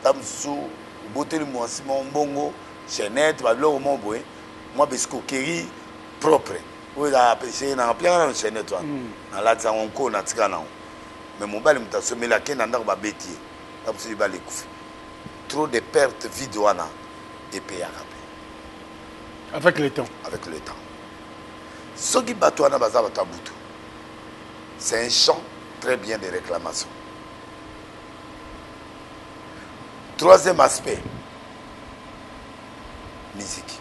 Speaker 1: ta mosusu oboteli mwasi moko mbongo, chaînette, ba biloko moko boye, mwa bescroquerie propre. Oyo ezalaka pese na piaka na chaînette wana. Nalatisa yango nko natika nango. Mais mobali moto asomeli akende na ndako babeti ye. Ta mosusu libala ekufi. Trop de pertes vide wana epeyaka pe.
Speaker 2: Avec le temps.
Speaker 1: Avec le temps. Soki bato wana baza bato ya butu, c'est un champ très bien de réclamation. Troisième aspect, musique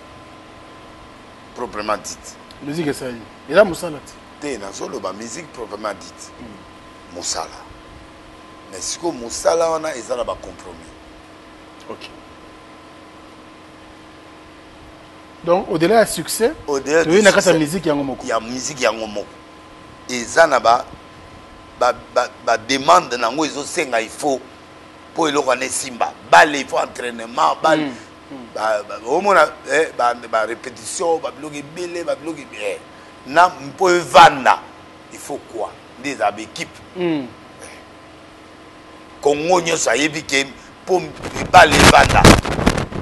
Speaker 1: proprement dite.
Speaker 2: Musique esali eza mosala te.
Speaker 1: Te, nazoloba musique proprement dite. Mosala. Mais sikoyo mosala wana eza na ba compromis.
Speaker 2: Ok. Donc au-delà ya succès,
Speaker 1: au-delà
Speaker 2: toyei na kati ya musique yango moko.
Speaker 1: Ya musique yango moko. Eza na ba ba ba, ba demande nango ezosenga il faut po eloko wana esimba. Bale il faut entraînement, bale ba, ba, omona eh, ba, ba répétition, ba biloko ebele, ba biloko ebele. Na mpo evanda, il faut quoi? Nde ezala ba équipe. Congo nyonso ayebi ke mpo ebale evanda,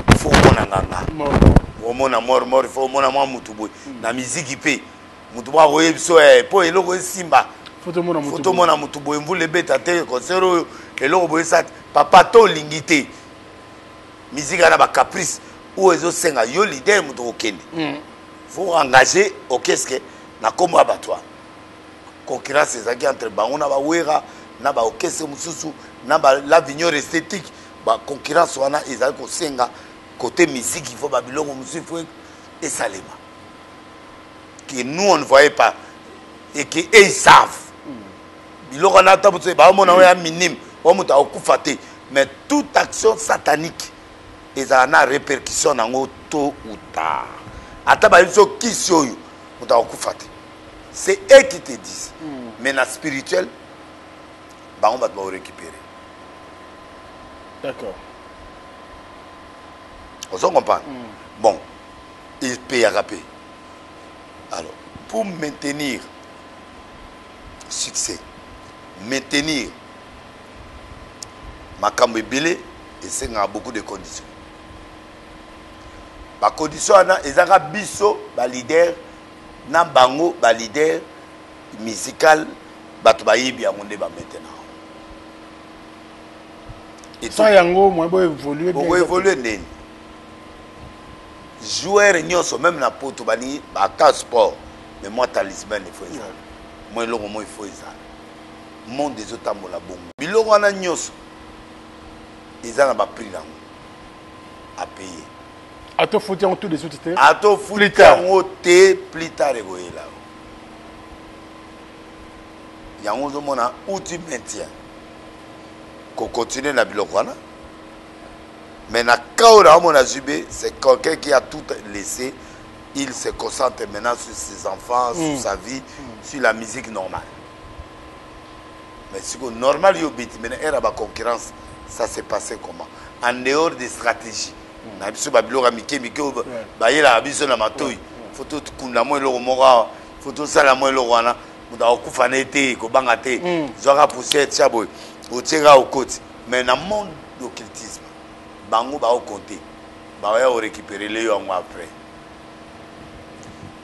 Speaker 1: il faut omona nganga. Omona mort mort, il faut omona mwa mutu boye. Na miziki pe mutu moko akoyebi so eh, mpo eloko esimba.
Speaker 2: Faut tomona mutu
Speaker 1: Faut tomona mutu boye, mvula ebeta te, concert oyo eloko boye esati. Papa to olingi te. Miziki wana ba caprice oyo ezosenga yo leader mutu okende. Faut engager orchestre na kombo ya bato wana. Concurrence ezalaki entre bango na ba Wera na ba orchestre mosusu na ba la Vignor esthétique. Ba concurrence wana ezali kosenga côté musique, il faut ba biloko mosusu, il faut esalema. Que nous on ne voyait pas et que eux ils savent. Biloko wana ata mosusu ba mona oyo ya minime, oyo moto akokufa te. Mais toute action satanique ezala na répercussion nango tôt ou tard. Ata ba biso kisi oyo moto akokufa te. C'est eux qui te disent. Mais na spirituel, bango bato ba récupérer.
Speaker 2: D'accord.
Speaker 1: Ozo comprendre? Bon, il payera pe. Alors, pour maintenir succès, maintenir makambo ebele esengaka beaucoup de conditions. Ba conditions wana ezaka biso ba leader na bango ba leader musical bato bayebi yango nde ba maintenant.
Speaker 2: Et sans yango moyen bo évoluer bien.
Speaker 1: Bo évoluer ndeni. Joueur nyonso même na poto balingi ata sport mais moi talisman il faut ezala. Moi eloko moi il faut ezala. Monde ezotambola bongo. Biloko wana nyonso eza na ba prix nango à payer.
Speaker 2: Ato futi yango tout de suite te.
Speaker 1: Ato futi yango te plus tard ekoyela. Yango ozomona où tu maintiens. Ko continuer na biloko wana. Mais na cas où naomona Zube, c'est quelqu'un qui a tout laissé. Il se concentre maintenant sur ses enfants, sur sa vie, sur la musique normale. Mais ce que normal yo beti maintenant era ba concurrence, ça s'est passé comment? En dehors des stratégies. Na biso ba biloko mike mike oyo ba yela biso na matoi. Faut to kunda mo eloko moko awa, faut to sala mo eloko wana. Moto akokufa na ye te, kobanga te. Zwaka poussière tia boye. Otieka okoti. Mais na monde d'occultisme, bango ba compter. Ba ya récupérer le yo yango après.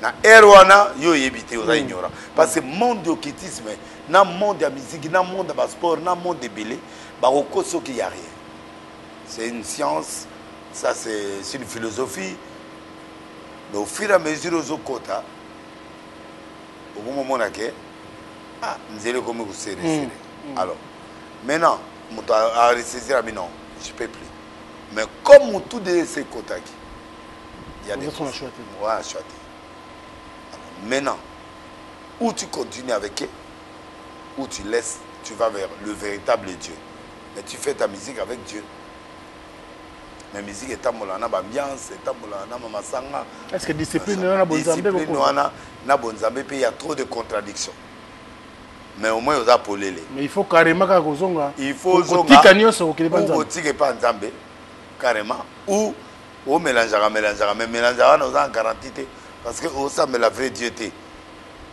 Speaker 1: Na ère wana yo yebi te oza ignorant. Parce que monde d'occultisme, na monde ya musique, na monde ya sport, na monde ebele, ba kokosa soki ya rien. C'est une science, ça c'est une philosophie. Mais au fur et à mesure ozokota, okomomona ke ah nzela ekomi kosere sere. Alors maintenant moto a ressaisir abi non, je peux plus. Mais comme motu de se kotaki, il y a des
Speaker 2: Oza choix te.
Speaker 1: Ouais, choix te. Alors maintenant, ou tu continues avec eux, Ou tu laisses, tu vas vers le véritable Dieu. Mais tu fais ta musique avec Dieu. Mais musique etambolaka na baambiance, etambolaka na mamasanga.
Speaker 2: Est-ce que discipline wana bonzambe
Speaker 1: Discipline wana na bonzambe mpe ya trop de contradiction. Mais au moins oza polele.
Speaker 2: Mais il faut carrément kaka kozonga.
Speaker 1: Il faut
Speaker 2: kotika nyonso kokende epa
Speaker 1: Nzambe. Kotika epa Nzambe carrément ou o mélangeaka mélangeaka mais mélangeaka wana oza en garantie te parce que osambela vrai Dieu te.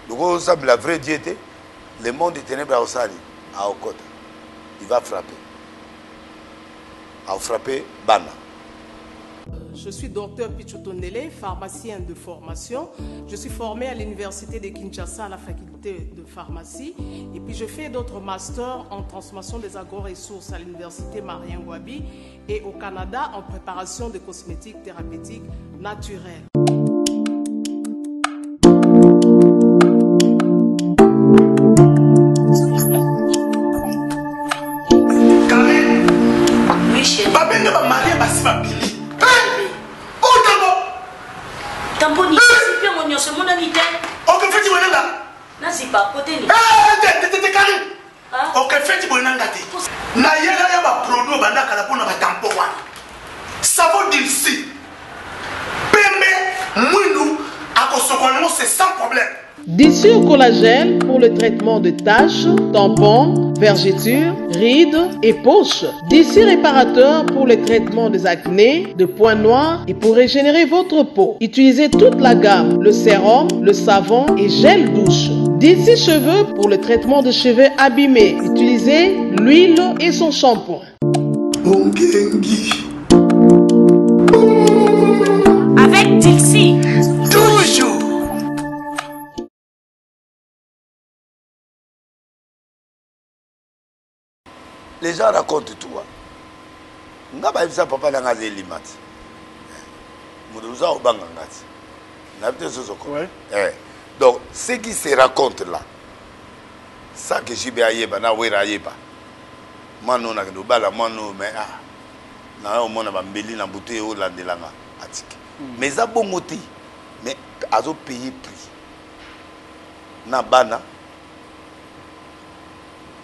Speaker 1: Lokola osambela vrai Dieu te, le monde des ténèbres aosali aokota. Il va frapper. Ao frapper bana.
Speaker 9: Je suis docteur Pichou Tondele, pharmacien de formation. Je suis formée à l'université de Kinshasa à la faculté de pharmacie. Et puis je fais d'autres masters en transformation des agro-ressources à l'université Marien Ngouabi et au Canada en préparation de cosmétiques thérapeutiques naturels.
Speaker 7: Babenge bamarie basi babili otango
Speaker 12: tamponi zipi yango nyonso emonani te.
Speaker 7: Okefeti boye nanga
Speaker 12: nazipa koteni
Speaker 7: tetete kari okefeti boye nanga te nayela yo baproduit obanda kala mpona batampo wana savon dilsi pembe mwindu akosokola yango c'est sans problème.
Speaker 9: Dissure collagène pour le traitement de taches, tampons, vergetures, rides et poches. Dissure réparateur pour le traitement des acnés, de points noirs et pour régénérer votre peau. Utilisez toute la gamme, le sérum, le savon et gel douche. D'ici cheveux pour le traitement de cheveux abîmés. Utilisez l'huile et son shampoing.
Speaker 12: Avec Dixie.
Speaker 7: Toujours.
Speaker 1: Les gens racontent tout. Hein. Nga bayebisa papa na nga aza elima ti. Moto oza obanga nga ti. Na te soso ko. Eh. Donc ce qui se raconte là, ça que JB ayeba na Wera ayeba. Mwana oyo nakende kobala mwana oyo mais ah na yo omona bambeli na butu ye olandela nga atiki. Mais eza bongo te. Mais azo payer prix. Na bana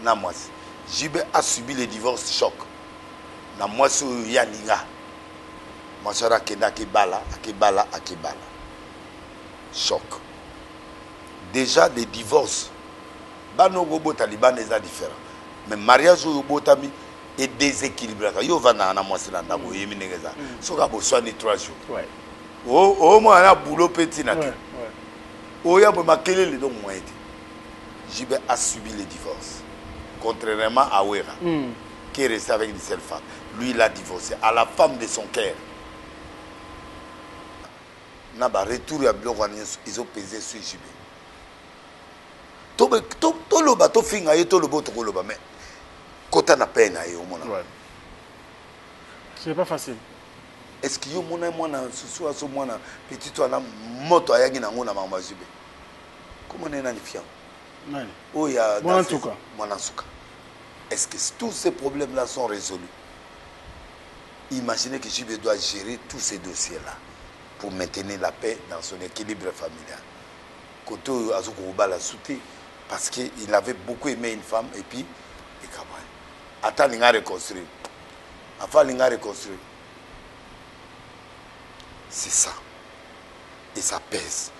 Speaker 1: na mwasi. JB a subi le divorce choc. Na mwasi oyo ye alinga. Mwasi wana akenda akebala, akebala, akebala. Choc. Déjà le divorce bana oyo bobota libanda eza différent. Mais mariage oyo obotami e déséquilibraka. Yo ovandaka na mwasi na ndako oyebi ndenge eza. Soki aboswani 3 jours. Omwana na boulot mpe ntina te. Oya boye makelele donc moyen te. JB a subi le divorce. Contrairement à Wera, qui est resté avec une seule femme. Lui, il a divorcé à la femme de son cœur. Na ba retour ya biloko wana nyonso ezo peser sur JB. Toloba tofinga ye, toloba oyo tokoloba, mais kota na paix na ye omona.
Speaker 2: C'est pas facile.
Speaker 1: Est-ce que yo mona mwana susu aso mwana petit wana moto ayaki nango na makambo ya JB? Comment nani nani fiango?
Speaker 2: Nani?
Speaker 1: Oyo ya
Speaker 2: Mwana Nsuka.
Speaker 1: Mwana Nsuka. Est-ce que tous ces problèmes-là sont résolus? Imaginez que JB doit gérer tous ces dossiers-là pour maintenir la paix dans son équilibre familial. Côté oyo azo kobala souté parce que il avait beaucoup aimé une femme et puis ekabwani. Ata alinga reconstruire. Afa alinga reconstruire. C'est ça. Et ça pèse.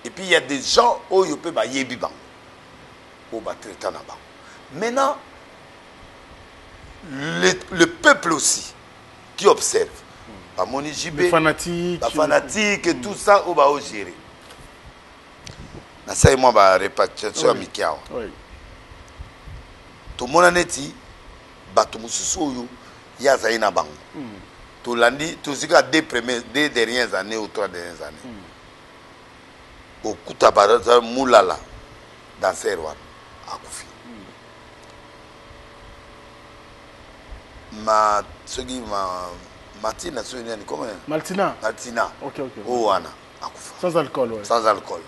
Speaker 1: Et puis il y a des gens oyo pe bayebi bango. Oyo ba traita na bango. Maintenant, le peuple aussi qui observe. Bamoni JB,
Speaker 2: Les fanatiques.
Speaker 1: ba fanatiques et tout ça oyo ba gérer. Nasali mwa ba répartition ya mike awa. Tomona neti bato mosusu oyo ye azali na bango. Tolandi tozika deux premières, deux dernières années ou trois dernières années. Okuta ba mulala danser wana akufi. Ma soki ma Martina soki nani comment?
Speaker 2: Martina.
Speaker 1: Martina.
Speaker 2: OK, OK.
Speaker 1: O wana akufa.
Speaker 2: Sans alcool, ouais.
Speaker 1: Sans alcool.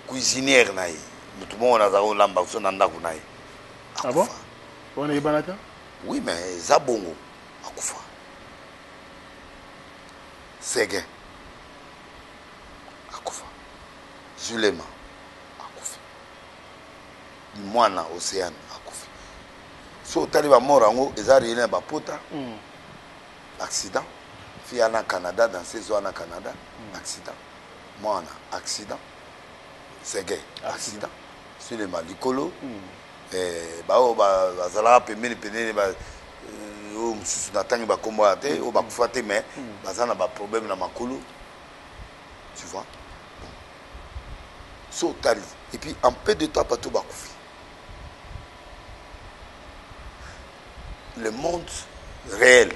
Speaker 1: Cuisinière na ye. Mutu moko naza kolamba so na ndako na ye.
Speaker 2: Ah bon? Wana yebana ta?
Speaker 1: Oui, mais eza bongo akufa. Seguin akufa. Zulema akufa. Mwana Oceane akufi. So otali ba mort yango eza réel na bapota. Accident. Fille ana Canada, danseuse wana Canada, accident. Mwana accident. Seguin accident. Sulema likolo. Eh, baoyo bazalaka pembeni pembeni ba oyo mosusu natangi bakombo wana te, oyo bakufa te mais baza na baproblème na makolo, tu vois. Bon, so otali et puis en peu de temps bato bakufi. Le monde réel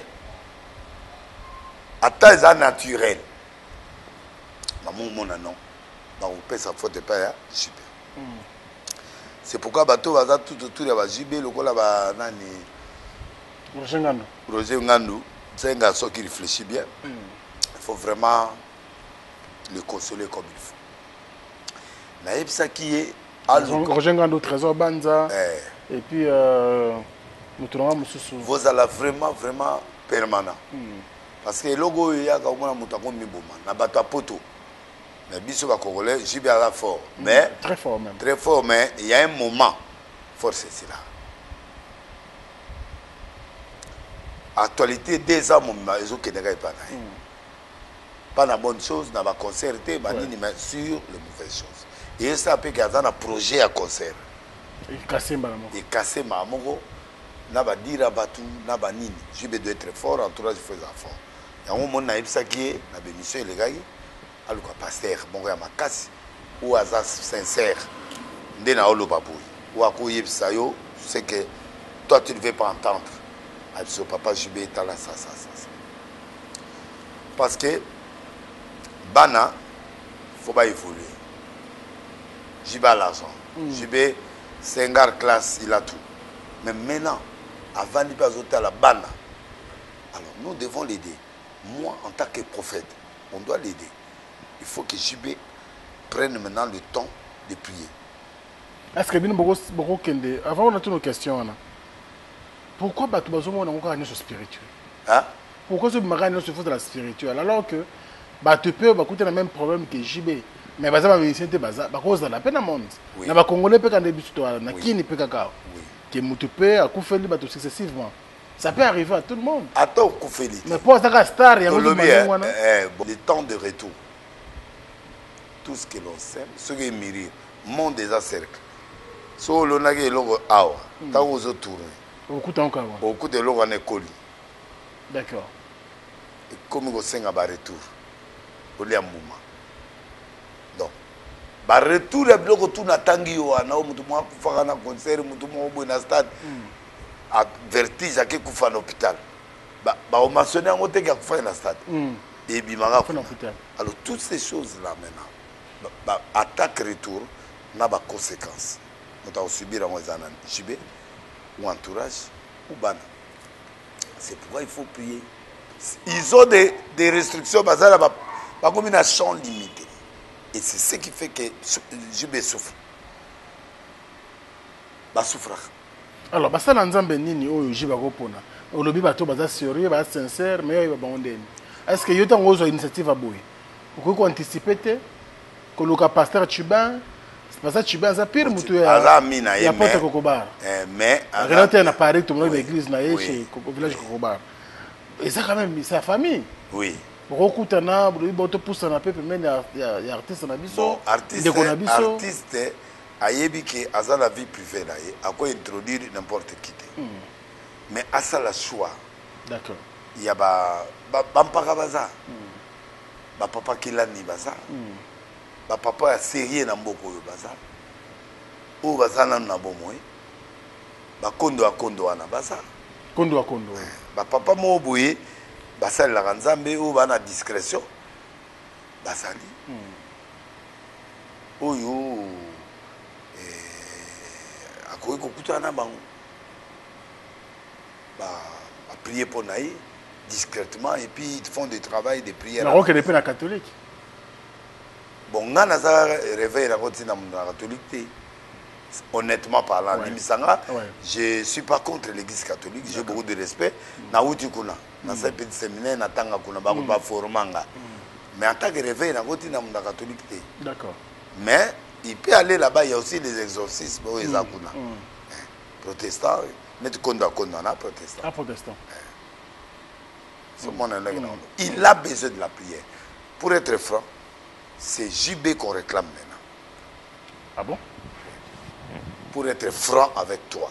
Speaker 1: ata eza naturel, bamomona non, bakopesa faute epai ya JB. C'est pourquoi bato baza tout autour ya ba JB lokola ba nani,
Speaker 2: Roger Ngandu.
Speaker 1: Roger Ngandu, c'est un garçon qui réfléchit bien. Il faut vraiment le consoler comme il faut. Nayebisaki ye aluka.
Speaker 2: Roger Ngandu, Trésor Banza.
Speaker 1: Eh.
Speaker 2: Et puis moto nanga mosusu.
Speaker 1: Vozala vraiment vraiment permanent. Parce que eloko oyo eyaka, omona moto akomiboma na bato ya poto. Mais biso ba Congolais, JB aza fort. Mais
Speaker 2: très fort même.
Speaker 1: Très fort, mais il y a un moment, force c'est là. Actualité 2 ans mobima ezokendeka epa na ye. Pas na bonne chose, na baconcert te, banini, mais sur les mauvaises choses. Eyesa mpe ke aza na projet ya concert.
Speaker 2: Ekase mbala moko.
Speaker 1: Ekase mbala moko na badira bato na banini. JB doit être fort, entourage faut eza fort. Yango omoni nayebisaki ye na bémission elekaki, aluka pasteur moko ya makasi oyo aza sincère nde na oloba boye, oyo akoyebisa yo ce que toi tu ne veux pas entendre. Abiso papa JB etala ça ça ça ça, parce que bana faut ba évoluer. JB a l'argent, JB c'est un gars classe, il a tout, mais maintenant avandi mpe azotala bana. Alors nous devons l'aider. Moi, en tant que prophète, on doit l'aider. Il faut que JB prenne maintenant le temps de prier.
Speaker 2: Est-ce que bino bokokende avant on a toutes nos questions wana, pourquoi bato bazomona yango kaka nyonso spirituel?
Speaker 1: Hein?
Speaker 2: Pourquoi ozobimaka nyonso faut la spirituel, alors que bato mpe bakuta na même problème que JB, mais baza bamusicien te, baza bakozala mpe na monde na bacongolais mpe kande biso toala na kini mpe kaka ke motu mpe akufeli bato successivement? Ça peut arriver à tout le monde.
Speaker 1: Ata okufeli te.
Speaker 2: Mais mpo azaka star yango
Speaker 1: Tolobi,
Speaker 2: ndenge wana.
Speaker 1: Bon, le temps de retour, tout ce que l'on sème, soki emirir, monde eza cercle. Soki olonaki eloko awa, ntango ozotourne,
Speaker 2: okuta yango kaka wana.
Speaker 1: Okuta eloko wana ekoli. Ekomi kosenga baretour, olia mbuma. Donc baretour ya biloko tu natangi yo wana, oyo motu moko akufaka na concert, motu moko boye na stade, vertige, ake kufa na hôpital, baomentionne yango te ke akufaki na stade, ebimaka
Speaker 2: Kuna
Speaker 1: kuna.
Speaker 2: hôpital.
Speaker 1: Alors toutes ces choses là maintenant, attaque retour na baconséquence, moto akosubir yango eza nani? JB ou entourage ou bana. C'est pourquoi il faut prier. Ils ont des restrictions, baza na bakomi na champ limité et c'est ce qui fait que JB souffre, basouffraka.
Speaker 2: Alors basala nzambe nini oyo JB akopona? Olobi bato baza sérieux, baza sincère, mais oyo bango ndeni? Est ce que yo ntango ozwa initiative ya boye, okoki koanticipe te koluka pasteur Chubin? Pasteur Chubin aza pire motu
Speaker 1: Aza ami na ye,
Speaker 2: ya pote
Speaker 1: mais-
Speaker 2: Kokobar.
Speaker 1: Mais
Speaker 2: akenda te na Paris, tomonaki na église na ye
Speaker 1: Oui.
Speaker 2: chez village Kokobar, eza quand même sa famille. Bokokutana, bolobi bo topusana mpe pembeni ya artiste na biso,
Speaker 1: Bon, artiste,
Speaker 2: ndeko na biso.
Speaker 1: Artiste ayebi ke aza na vie privée na ye, akointroduire n'importe qui te, mais asala choix ya bampaka baza, bapapa kelani baza, bapapa ya sérieux na mboka oyo baza, oyo baza nanu na bomoi, bakondo ya kondo wana baza.
Speaker 2: Kondo ya kondo.
Speaker 1: Bapapa moko boye basalelaka nzambe, oyo baa na discrétion bazali, oyo akoki kokutana na bango, baprier mpo na ye discrètement et puis ils font des travail de prière.
Speaker 2: Nakokende mpe na catholique.
Speaker 1: Bon, nga naza réveil nango ntina moto na catholique te. Honnêtement parlant, limbisanga, je suis pas contre l'église catholique, j'ai beaucoup de respect. Nauti kuna, nasali petit séminaire, natanga kuna, bango baforma nga, mais en tant que réveil nango ntina moto na catholique te. Mais Il peut aller là-bas, il y a aussi les exorcismes oyo eza kuna. Protestant, neti kondo akondo na protestant.
Speaker 2: Ah, protestant.
Speaker 1: So mwana ndenge na Il a besoin de la prière. Pour être franc, c'est JB qu'on réclame maintenant.
Speaker 2: Ah bon?
Speaker 1: Pour être franc avec toi,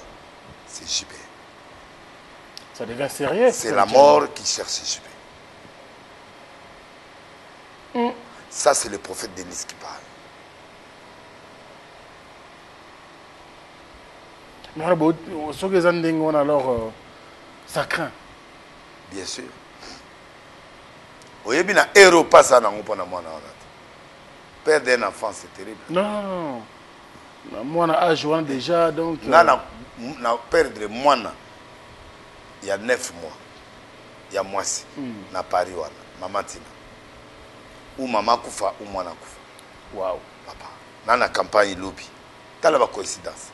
Speaker 1: c'est JB.
Speaker 2: Ça devient sérieux.
Speaker 1: C'est la mort qui cherche JB. Ça, c'est le prophète Denis qui parle.
Speaker 2: Mais bon, soki eza ndenge wana alors ça craint.
Speaker 1: Bien sûr. Oyebi na ero pasa nango mpona mwana wana te. Perdre un enfant, c'est terrible.
Speaker 2: Non, non, non. Mwana âge wana déjà, donc.
Speaker 1: Nga na perdre mwana ya 9 mois ya mwasi na Paris wana, mama Tina. Ou mama akufa ou mwana akufa.
Speaker 2: Wow.
Speaker 1: Papa, na campagne lobi. Tala ba coïncidence.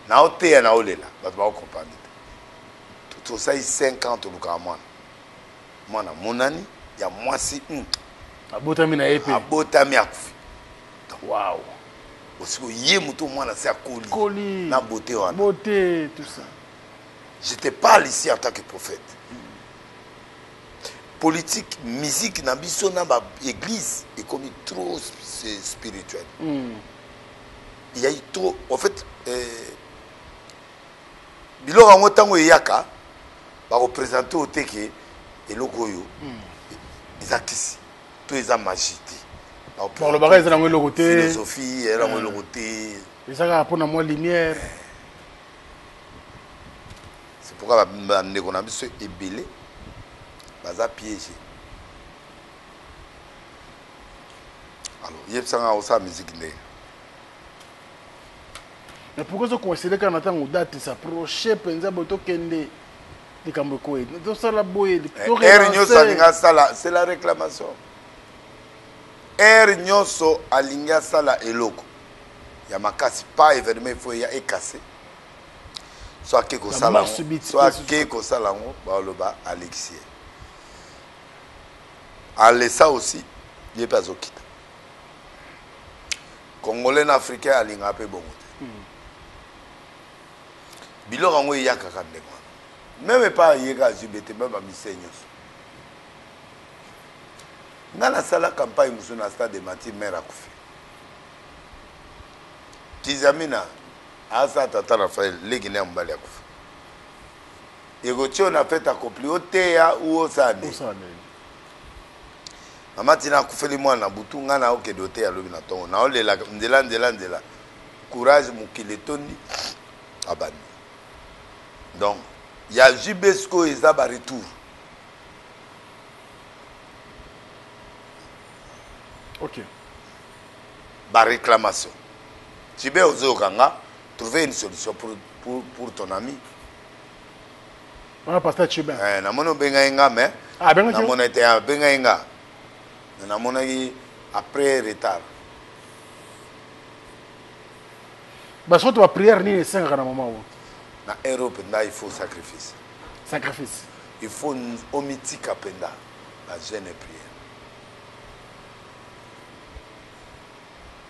Speaker 1: Na oteya na olela, bato ba comprendre te. Tosali 5 ans tolukaka mwana. Mwana monani ya mwasi
Speaker 2: Abotami na ye pe.
Speaker 1: Abotami akufi.
Speaker 2: Wow.
Speaker 1: Osiko ye moto mwana se akoli.
Speaker 2: Koli.
Speaker 1: Na beauté wana.
Speaker 2: Beauté, tout ça.
Speaker 1: Je te parle ici en tant que prophète. Politique, musique na biso na ba église ekomi trop spirituel. Il y a eu trop, en fait, biloko yango ntango eyaka bakopresente oyo te ke eloko oyo eza kisi to eza magie te.
Speaker 2: Balobaka eza nango eloko te.
Speaker 1: Philosophie eza nango eloko te.
Speaker 2: Eza kaka mpona mwa lumière.
Speaker 1: C'est pourquoi bandeko na biso ebele baza piégé. Alors yebisanga osala musique ndenge.
Speaker 2: Mais pourquoi ozoconsidere kaka na ntango date s'approche mpenza boye tokende likambo ekoye tosala boye?
Speaker 1: Heure nyonso alingi asala, c'est la réclamation. Heure nyonso alingi asala eloko ya makasi, pas événement, il faut eya ekase. So ake kosala yango, so ake kosala yango, baloba alekisi ye. Alesa aussi ye mpe azokita. Congolais na africain alingaka mpe bongo te. Biloko yango eyakaka ndenge wana, meme epai ayeka azwi bete meme bamise nyonso. Nga nasala campagne mosusu na stade de Martyrs, maire akufi. Kizamina asala tata na frère leki ne ya mobali akufi. Ekotie na fait accompli, oteya ou osala nde. Mama Tina akufeli mwana na butu, ngai na okende oteya lobi na ntongo, naolela nzela nzela nzela. Courage, mokili etondi abandi. Donc ya JB sikoyo eza ba retour.
Speaker 2: Ok.
Speaker 1: Ba réclamation. JB ozoyoka nga, trouver une solution pour ton ami.
Speaker 2: Wana pasteur Chibin.
Speaker 1: Eh, namoni obengai nga mais
Speaker 2: Ah, abengaki yo?
Speaker 1: Namoni te abengai nga. Mais namonaki après retard.
Speaker 2: Basoto ba prière nini esengaka na moment oyo?
Speaker 1: Na Europe mpenza il faut sacrifice.
Speaker 2: Sacrifice.
Speaker 1: Il faut omitika mpenza ba jeûne et prière.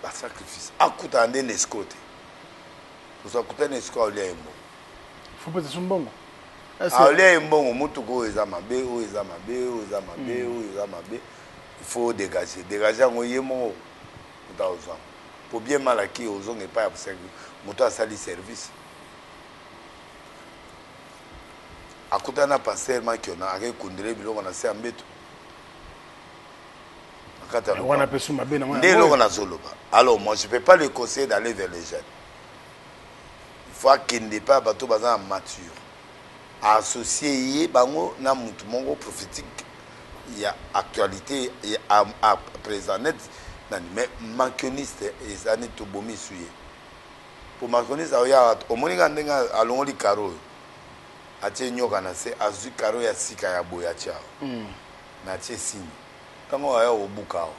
Speaker 1: Ba sacrifice. Akutana nde na escroc te. Ozo akutana na escroc aolia ye mbongo.
Speaker 2: Faut pesa so mbongo.
Speaker 1: Aolia ye mbongo, motuka oyo eza mabe, oyo eza mabe, oyo eza mabe, oyo eza mabe. Il faut dégager. Dégager yango ye moko moto azwa. Po bien mal acquis ozonga epai ya moto asali service. Akutana na pasteur Makiona akekundele biloko na se ya mbeto. Na kati ya
Speaker 2: wana pe su mabe na
Speaker 1: nde eloko nazoloba. Alors moi je peux pas le conseiller d'aller vers les jeunes. Il faut akende pa bato baza na mature. Associer ye bango na mutu moko prophétique ya actualité ya à présent net nani, mais mankioniste eza neti tobomi su ye. Po mankioniste aoya omoni nga ndenge alongoli karo oyo atie nyoka na se, azwi karo ya sika ya boye atie awa. Mais atie signe ntango aya kobuka awa,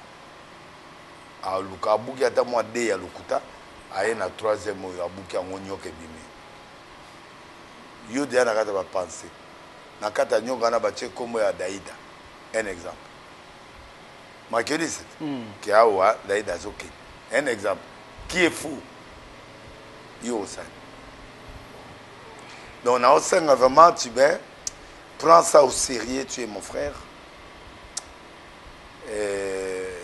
Speaker 1: aluka abuki ata mwa de ya lokuta, aye na troisième oyo abuki yango, nyoka ebimi. Yo deja na kati ya bapense na kati ya nyoka wana batie nkombo ya Daida, un exemple makelisi ke awa Daida azokende. Un exemple. Qui est fou? Yo osali. Donc naosenga vraiment Tubin, prends ça au sérieux, tu es mon frère. Euh,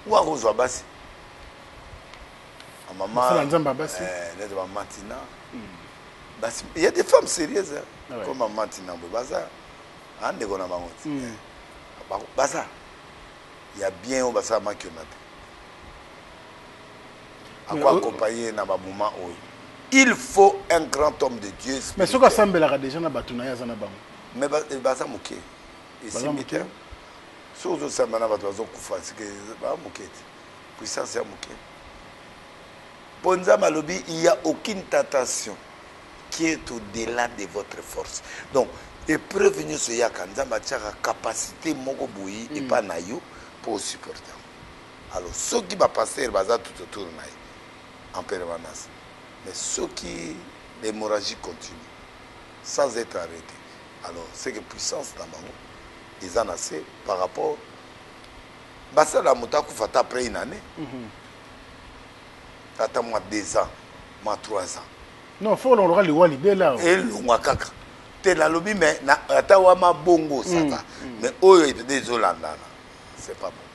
Speaker 1: ou akozwa basi
Speaker 2: mama nzambe ya basi
Speaker 1: eh, neti mama tina basi il y a des femmes sérieuses hein, ah ouais. comme mama tina boye baza andeko na bango ti mm. baza ya bien oyo basala makiona te ako accompagner na bamoment oyo il faut un grand homme de dieu
Speaker 2: mais soki asambelaka déjà na bato na ye aza na bango
Speaker 1: mais baza moke esimbi te soki ozosamba na bato bazokufa sike ba moke te puissance ya moke mpo nzambe alobi il y a aucune tentation qui est au-delà de votre force donc épreuve nyonso eyaka nzambe atiaka capacité moko boye mm. epa na yo mpo osupporte yango alors soki bapaster baza tout autour na ye en permanence mais soki l'hémorragie continue sans être arrêté alors c'est que puissance na bango eza na se par rapport basala moto akufa ata après une année mm -hmm. ata mwa 2 ans mwa 3 ans
Speaker 2: non fo olongoloka liwa libela
Speaker 1: elongwa kaka te nalobi mais ata wama bongo ça va mm. mais oyo epede ezolandana c'est pas bon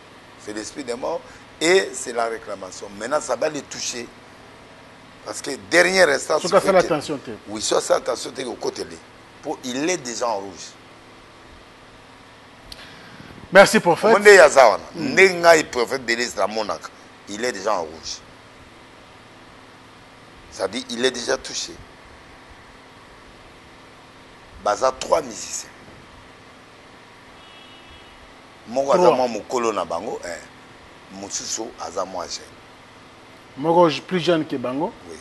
Speaker 1: c'est l'esprit des morts et c'est la réclamation maintenant ça va les toucher parce que dernière instance
Speaker 2: soki asala attention te
Speaker 1: oui soki asala attention te okoteli po il est déjà en rouge
Speaker 2: merci prophète
Speaker 1: nde aza wana nde ngai prophète delis namonaka il est déjà en rouge c'est-à-dire il est déjà touché baza trois musiciens moko aza mwa mokolo na bango eh. mosusu aza mwa jeune
Speaker 2: moko plus jeune que bango
Speaker 1: oui.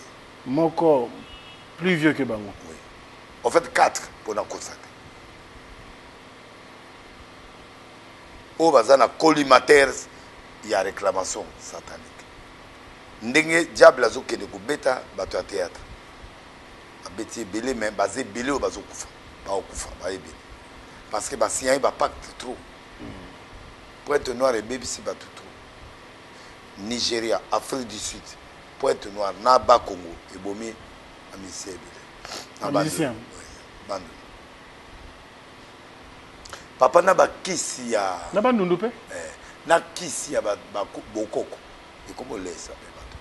Speaker 2: moko plus vieux que bango
Speaker 1: oui. en fait quatre mpona kosa te oyo baza na collimateurs ya réclamation satanique ndenge diable azokende kobeta bato ya théâtre abeti ebele mais baza ebele oyo bazokufa bakokufa ba ebele parce que basignaki bapacte trop pointe noire ebebisi bato trop nigeria afrique du sud pointe noire na bas congo ebomi bamisien ebele
Speaker 2: na bandundu
Speaker 1: papa na bakisi ya
Speaker 2: na bandundu mpe
Speaker 1: eh, na kisi ya bokoko ekobolesa mpe bato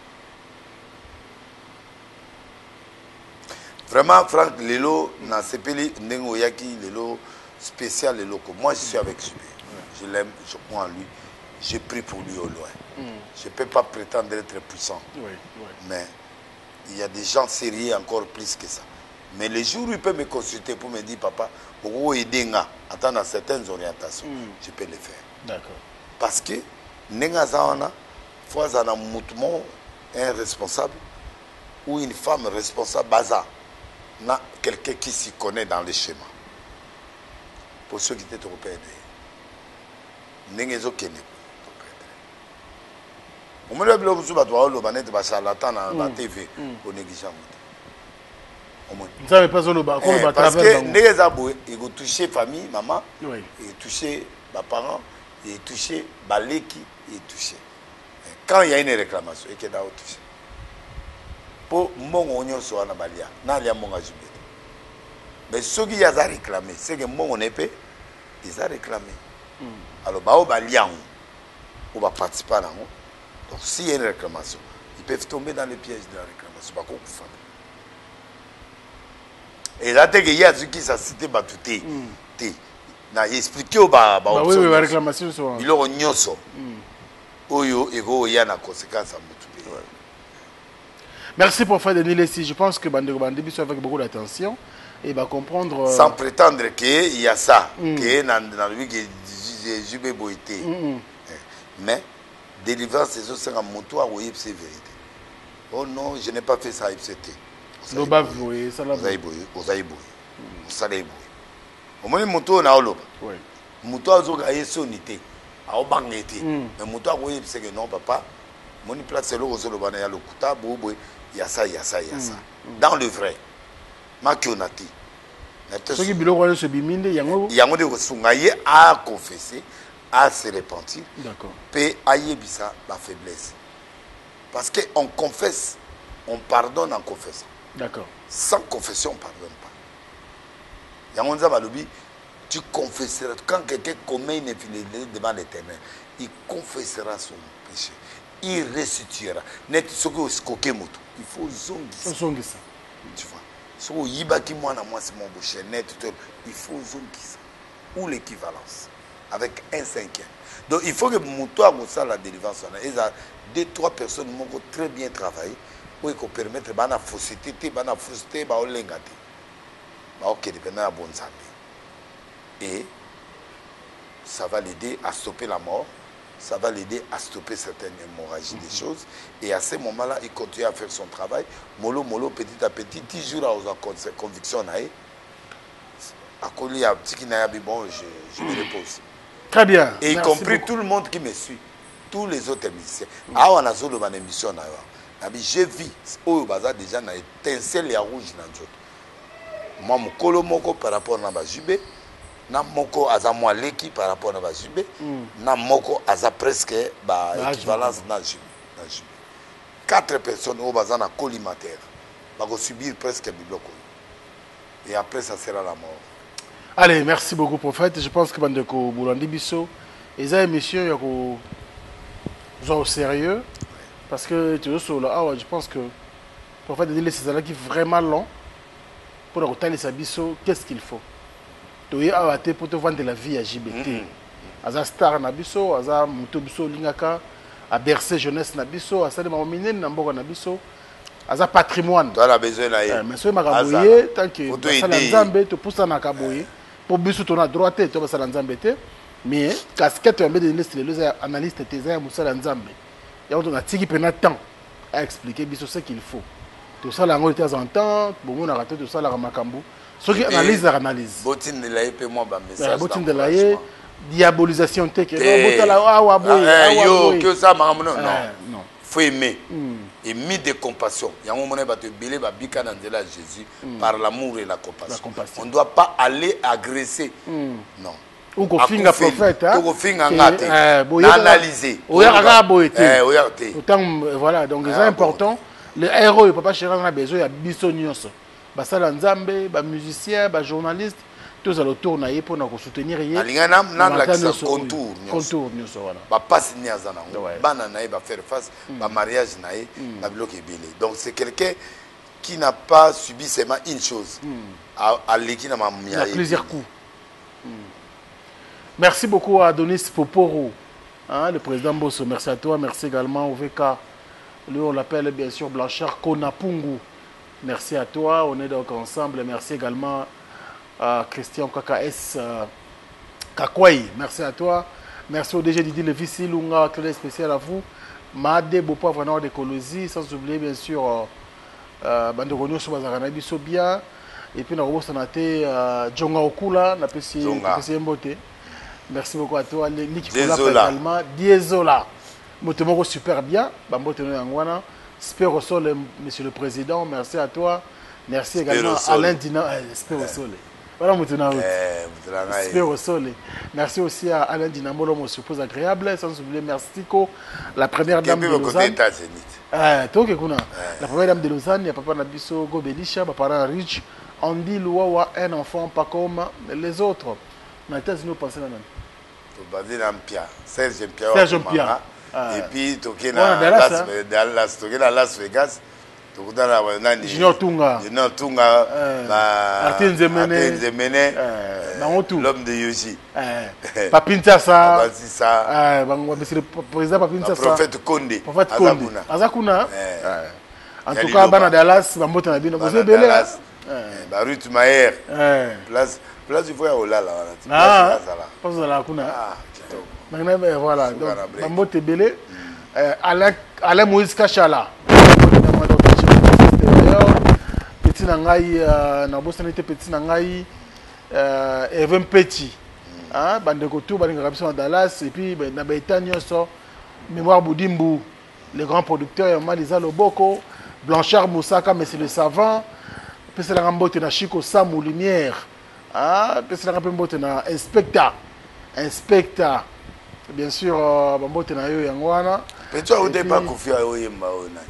Speaker 1: vraiment frank lelo nasepeli ndenge oyaki lelo spécial eloko moi je suis avec JB je l'aime je crois en lui je prie pour lui au loin mm. je peux pas prétendre être puissant
Speaker 2: oui, oui.
Speaker 1: mais il y a des gens sérieux encore plus que ça mais le jour où il peut me consulter pour me dire papa okoki aider nga ata na certaines orientations mm. je peux le faire
Speaker 2: d'accord
Speaker 1: parce que ndenge aza wana fo aza na mutu moko un responsable ou une femme responsable baza na quelqu'un qui s'y connaît dans le schéma po soki te tokoperdre ye ndenge ezokende tokoperdre omoni ba biloko mosusu bato baoloba neti bacharlatan na ba tv konéglige yango te omoni
Speaker 2: nzambe mpe azoloba akoloba
Speaker 1: parce
Speaker 2: travers
Speaker 1: que ndenge eza boye ekotouche famille mama
Speaker 2: Oui.
Speaker 1: etouche baparent etouche baleki etouche quand il y a une réclamation ekenda otouche mpo mbongo nyonso wana balia na alia mbongo azwi te mais soki ye aza réclame seke mbongo na ye mpe eza réclame alors baoyo balia yango oyo baparticipa na yango donc s'il y a une réclamation ils peuvent tomber dans le piège de la réclamation bakokufa te eza te ke ye azwi kisi asite bato te te na explike oyo
Speaker 2: baréclamation nyonso wana
Speaker 1: biloko nyonso oyo ekoya na conséquence ya motu mpe
Speaker 2: Merci prophète Denis Lessi. Je pense que Bandeko Bandi biso avec beaucoup d'attention et va comprendre.
Speaker 1: Sans prétendre qu'il y a ça, mm. que nalobi ke JB boye te.
Speaker 2: Mm.
Speaker 1: Mais délivrance ezosenga motu akoyebisa vérité. Oh non, je n'ai pas fait ça, ayebisa te.
Speaker 2: Loba boye, sala
Speaker 1: boye. Ozali boye. Osala ye boye. Omoni motu oyo naoloba. Motu azoka ye soni te. Aobanga ye te. Mais motu akoyebisa ke non papa, moni place eloko ozoloba na ya lokuta boye boye ya ça ya ça ya ça dans le vrai makiona te
Speaker 2: soki biloko wana nyonso ebimi nde yango
Speaker 1: yango nde kosunga ye aconfesse. A se repentir mpe ayebisa ba faiblesse parce que on confesse, on pardonne en confessant.
Speaker 2: D'accord.
Speaker 1: Sans confession, on pardonne pas. Yango Nzambe alobi, tu confesseras quand quelqu'un commet une infidélité devant l'Éternel, il confessera son péché, il restituera. Net soki osikoke moto, il faut ozongisa.
Speaker 2: Ozongisa.
Speaker 1: Tu vois. Soki oyibaki mwana mwasi moko chaînette to il faut ozongisa ou l'équivalence avec un cinquième. Donc il faut que moto akosala délivrance wana eza deux trois personnes moko très bien travaillé oyo ekopermettre bana fausseté te, bana fausse te, baolenga te, baokende mpenza na bonzambe et ça va l'aider à stopper la mort, ça va l'aider à stopper certaines hémorragies, des choses. Et à ce moment-là, il continue à faire son travail, mollo, mollo, petit à petit, toujours à conviction na ye, akoli atiki na ye abi bon, je me repose.
Speaker 2: Très bien.
Speaker 1: Et y
Speaker 2: Merci
Speaker 1: compris
Speaker 2: beaucoup.
Speaker 1: tout le monde qui me suit, tous les autres musiciens. Awa nazoloba na émission na yo. Nabi j'ai vu oyo baza déjà na étincelle ya rouge na nzoto. Moi mokolo moko par rapport na ba JB, na moko aza mwa leki par rapport na ba JB, na moko aza presque ba
Speaker 2: Ba
Speaker 1: équivalence na JB, na JB. 4 personnes oyo baza na collimateur bako subir presque biloko. Et après ça sera la mort.
Speaker 2: Allez, merci beaucoup prophète. Je pense que bandeko Bolandi biso eza émission ya ko zwa au sérieux parce que tu es là awa, je pense que prophète Denis Lessie ezalaki vraiment long pour kotalisa biso qu'est-ce qu'il faut. Toye awa te pour te vendre la vie ya JBT. Aza star na biso, aza moto biso olingaka, a bercer jeunesse na biso, asali makambo minene na mboka na biso, aza patrimoine.
Speaker 1: Toi la besoin na ye.
Speaker 2: Mais soki makambo
Speaker 1: Azala.
Speaker 2: ye, tant que
Speaker 1: Faut to
Speaker 2: basala
Speaker 1: aider.
Speaker 2: Nzambe, topusanaka boye, po biso tona droit te, to basala Nzambe te, mais casquette ya Mbede Denis lelo eza ya analyste te, eza ya mosala ya Nzambe. Yango to natiki pena temps à expliquer biso ce qu'il faut. Tosala yango de temps en temps, bomonaka te tosalaka makambo. Soki
Speaker 1: Et puis,
Speaker 2: analyse ya analyse.
Speaker 1: Botindela ye pe mwa ba message
Speaker 2: Botindela ye
Speaker 1: d'encouragement.
Speaker 2: diabolisation te ke
Speaker 1: Te.
Speaker 2: non, botala awa boye,
Speaker 1: Ah, eh,
Speaker 2: awa
Speaker 1: yo,
Speaker 2: boye.
Speaker 1: ke osala makambo, non, non.
Speaker 2: Non.
Speaker 1: Faut aimer. Et mis de compassion. Yango mona bato ebele babika na nzela ya Jésus par l'amour et la compassion.
Speaker 2: La compassion.
Speaker 1: On ne doit pas aller agresser. Non.
Speaker 2: Ou kofinga
Speaker 1: Akufeli.
Speaker 2: prophète, hein?
Speaker 1: To kofinga nga te.
Speaker 2: Eh, boye
Speaker 1: Na
Speaker 2: kaka-
Speaker 1: analyser.
Speaker 2: Oyaka kaka boye te.
Speaker 1: Eh, oyaka te.
Speaker 2: Autant, voilà, donc c'est
Speaker 1: Ah,
Speaker 2: important. Le héros, papa Chéri, on a besoin ya biso nyonso. Basala Nzambe, ba musicien, ba journaliste, tous à l'autour na ye pour na ko soutenir ye.
Speaker 1: Alinga na- na
Speaker 2: Na
Speaker 1: lakisa
Speaker 2: nyonso, oui.
Speaker 1: contour nyonso.
Speaker 2: Contour nyonso, voilà.
Speaker 1: Ba passe ni aza nango.
Speaker 2: Ouais.
Speaker 1: Bana na ye ba faire face, ba mariage na ye, ba biloko ebele. Donc c'est quelqu'un qui n'a pas subi seulement une chose. A leki na mamia
Speaker 2: Il a
Speaker 1: ye.
Speaker 2: plusieurs coups. Merci beaucoup à Adonis Poporo, hein, le président Bosso. Merci à toi. Merci également au VK. Lui, on l'appelle bien sûr Blanchard Konapungu. Merci à toi. On est donc ensemble. Merci également à Christian KKS Kakwai. Merci à toi. Merci au DG Didi Levissi, Lunga, clin d'œil spécial à vous. Made Bopo, vraiment de Colosie. Sans oublier bien sûr bandeko nyonso bazalaka na biso bien. Et puis, na kobosana te, Djonga Okula, na pesi,
Speaker 1: Djonga.
Speaker 2: na pesi ye mbote. Merci beaucoup à toi. Niki Kolapa
Speaker 1: Diezola.
Speaker 2: également. Diezola. Moto moko super bien. Bambote no yango wana. Spero Sole, monsieur le président, merci à toi. Merci également
Speaker 1: Spero Sole.
Speaker 2: Alain Dina, Spero Sole. Voilà moto na route.
Speaker 1: Eh, moto na ngai.
Speaker 2: Spero Sole. Merci aussi à Alain Dinamolo, mon surprise agréable. Sans oublier merci Tico, la première dame
Speaker 1: Kepe
Speaker 2: de
Speaker 1: côté
Speaker 2: Lausanne.
Speaker 1: États-Unis.
Speaker 2: Eh, toke kuna. La première dame de Lausanne, il y a papa Nabiso Gobelisha, papa Rich, Andy Luwawa, un enfant pas comme les autres. Na États-Unis, pensez na nani?
Speaker 1: Tobandi na Mpia, Serge Mpia
Speaker 2: Serge
Speaker 1: wa Komanga.
Speaker 2: Mpia. Ah.
Speaker 1: Et puis toke
Speaker 2: Wana
Speaker 1: na
Speaker 2: Dallas,
Speaker 1: Las
Speaker 2: hein?
Speaker 1: Dallas, toke na Las Vegas. Tokutana na nani?
Speaker 2: Junior Tunga.
Speaker 1: Junior Tunga, na
Speaker 2: Arthur Nzemene.
Speaker 1: Arthur Nzemene.
Speaker 2: Bango tout.
Speaker 1: L'homme de Yoshi.
Speaker 2: Papi Nsasa.
Speaker 1: Papi Nsasa.
Speaker 2: Bango, monsieur le président Papi
Speaker 1: Na
Speaker 2: Nsasa.
Speaker 1: Prophète Konde.
Speaker 2: Prophète
Speaker 1: Aza
Speaker 2: Konde.
Speaker 1: kuna.
Speaker 2: Aza kuna. En
Speaker 1: Ya
Speaker 2: tout cas,
Speaker 1: Liloba.
Speaker 2: bana Dallas, bambote na bino.
Speaker 1: Bana
Speaker 2: Bozo ebele,
Speaker 1: Dallas.
Speaker 2: hein?
Speaker 1: Ba Ruth Maher. Place, place il faut ya olala wana.
Speaker 2: Ah,
Speaker 1: Place ezala.
Speaker 2: place ezala kuna.
Speaker 1: Ah, kitoko.
Speaker 2: Maintenant, ben, voilà.
Speaker 1: Suka
Speaker 2: Donc,
Speaker 1: na break.
Speaker 2: bambote ebele. Alain Moïse Kachala. Petit na ngai, nabosani te petit na ngai Hervé Mpeti. Hein, bandeko tout balingaka biso na Dallas et puis ben, na ba état nyonso, Mémoire Boudimbu, le grand producteur ya Malisa Loboko, Blanchard Moussaka, mais c'est le savant. Peselanga mbote na Chico Samu Lumière. Hein, peselanga pe mbote na Inspecteur. Inspecteur. Bien sûr, euh, bambote na yo yango wana.
Speaker 1: Petit oyo te pa Koffi ayoyemba oyo nani?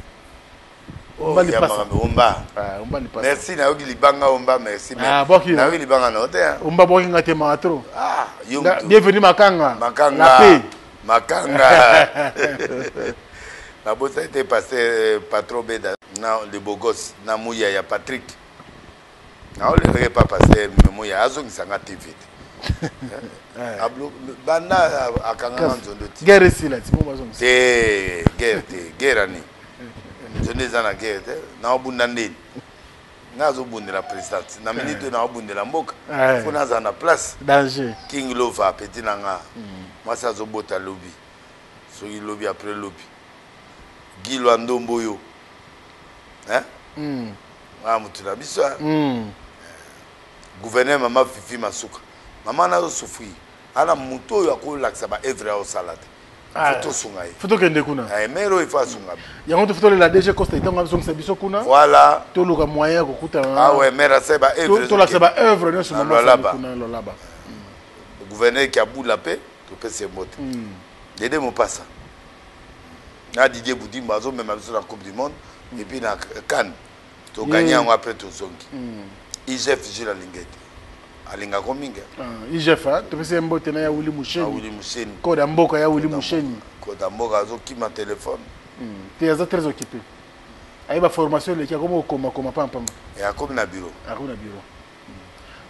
Speaker 2: Omba lipasa.
Speaker 1: Omba.
Speaker 2: Ah, omba lipasa.
Speaker 1: Merci nayoki libanga omba merci.
Speaker 2: Ah, bwaki.
Speaker 1: Nayoki libanga na ote.
Speaker 2: Omba bwaki nga te ma trop.
Speaker 1: Ah, yo.
Speaker 2: Bienvenue Makanga.
Speaker 1: Makanga.
Speaker 2: La paix.
Speaker 1: Makanga. Nabosani te pasteur euh, patron Beda na le beau gosse na Muya ya Patrick. Naoleleke pa pasteur Muya azongisa nga TV te. Banda akanganga nzondo ti.
Speaker 2: Guerre esila ti mo bazongisa.
Speaker 1: Te guerre te guerre ani. Nzondo eza na guerre te. Naobunda ndeni. Nga azobundela president na minute oyo naobundela mboka. Fo nazala na place.
Speaker 2: Danger.
Speaker 1: King Lova petit na nga. Mwasi azobota lobi. Soki lobi après lobi. Guy Lwandombo oyo. Hein?
Speaker 2: Mm.
Speaker 1: Ah, mutu na biso. Mm. Gouverneur mama Fifi Masuka. Mama nazo souffrir. Ana mutu oyo akolakisa ba œuvre ya osala te.
Speaker 2: Ah,
Speaker 1: Faut tosunga ye.
Speaker 2: Faut tokende kuna.
Speaker 1: Eh, maire oyo il faut asunga.
Speaker 2: Yango to tolela DG Costa itango azongisa biso kuna.
Speaker 1: Voilà.
Speaker 2: Toluka moyen ya kokutana.
Speaker 1: Ah ouais, maire asali ba œuvre.
Speaker 2: Tolakisa ba œuvre nyonso mama asali kuna Lolaba.
Speaker 1: Gouverneur Kiabula pe topesi ye mbote. Mm. Dede Mopasa. Na Didier Budimbo azomema biso na Coupe du monde mm. et puis na CAN. To gagner yango après tozongi. Mm. IGF Jules Alingete. Alingako mingi.
Speaker 2: Ah, IGF hein, topesi ye mbote na ya Willy Musheni.
Speaker 1: Ah, Willy Musheni.
Speaker 2: Koda mboka ya Willy Musheni.
Speaker 1: Koda mboka azokima téléphone.
Speaker 2: Mm. Te aza très occupé. Ayeba formation eleki akoma kokoma koma pamba pamba.
Speaker 1: Et akomi na bureau.
Speaker 2: Akomi na bureau.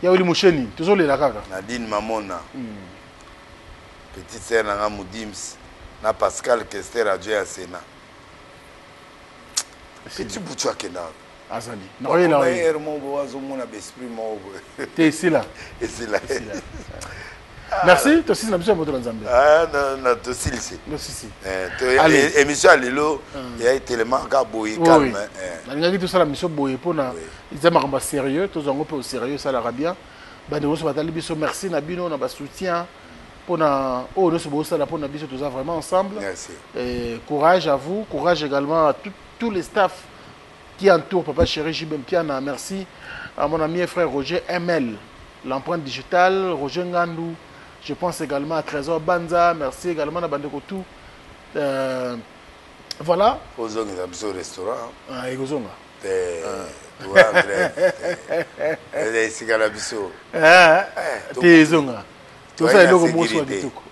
Speaker 2: Ya Willy Musheni, tozolela kaka.
Speaker 1: Nadine Mamona. Mm. Petite sœur na nga Mudims na Pascal Kester adjoint ya Sénat. Petit Butu akenda wapi?
Speaker 2: Azali. Nakoyela
Speaker 1: ye. Heure moko boye azomona ba esprit moko boye.
Speaker 2: Te esila.
Speaker 1: Esila.
Speaker 2: Merci, tosisi na biso ya moto na Nzambe.
Speaker 1: Ah, na, na tosilisi.
Speaker 2: Tosisi.
Speaker 1: Eh, to, e, émission ya lelo ah. ya telema ka boye calme. Eh.
Speaker 2: Nalingaki tosala mission boye mpona eza makambo ya sérieux, tozwa yango mpe au sérieux esalaka bien. Bandeko nyonso batali biso, merci na bino na ba soutien mpona oyo nyonso bosala mpona biso, toza vraiment ensemble.
Speaker 1: Merci.
Speaker 2: Et courage à vous, courage également à tout, tous les staffs qui entourent Papa Chéri JB Mpiana. Merci à mon ami et frère Roger ML, l'empreinte digitale, Roger Ngandou. Je pense également à Trésor Banza. Merci également à Bandeko tout. Euh, voilà.
Speaker 1: Ozongisa biso restaurant.
Speaker 2: Ah, ekozonga.
Speaker 1: Te, toa grève. Eza esika na biso.
Speaker 2: Te ezonga. Tosala eloko moso ya kitoko.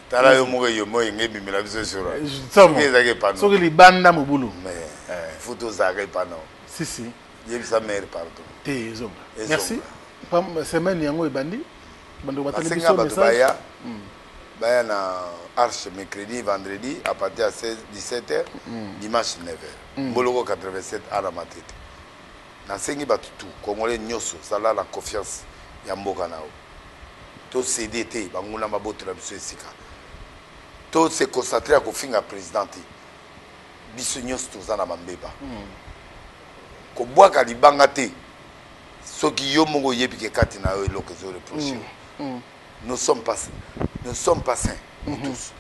Speaker 1: Tala yo moko yo moko enge ebimela biso sura. Soki ezalaki epano.
Speaker 2: Soki libanda mobulu.
Speaker 1: Mais faut tozalaka epano.
Speaker 2: Si si.
Speaker 1: Yebisa mère pardon.
Speaker 2: Te ezonga. Merci. Semaine yango ebandi. Bandeko batali biso
Speaker 1: message. Baya. Baya na Arche mercredi, vendredi à partir ya 16 17h, dimanche 9h. Mboloko 87 ana matete. Nasengi bato tout congolais nyoso zala na confiance ya mboka na yo. To ceder te banguna babotola biso esika. To se concentrer ya kofinga president te. Biso nyoso toza na bambeba. Kobwaka libanga te soki yo moko oyebi ke kati na yo eloko ezo reprocher yo. Nous sommes pas nous sommes pas saints nous tous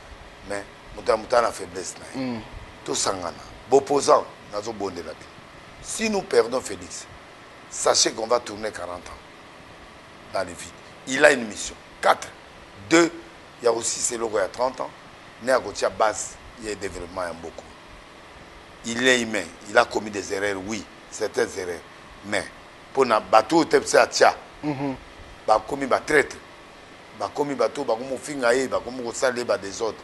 Speaker 1: mais moto ya moto aza na faiblesse na ye. Tosangana. B'opposants nazobondela bino. Si nous perdons Félix, sachez qu'on va tourner 40 ans dans le vide. Il a une mission. 4. 2. Il y a aussi c'est il y a 30 ans. Né à côté base, il y a développement ya beaucoup. Il est humain. Il a commis des erreurs, oui, certaines erreurs. Mais pour na bateau tepse atia. Ba commis ba traître. Ba commis bateau ba komo finga ye, ba komo kosale ba des autres.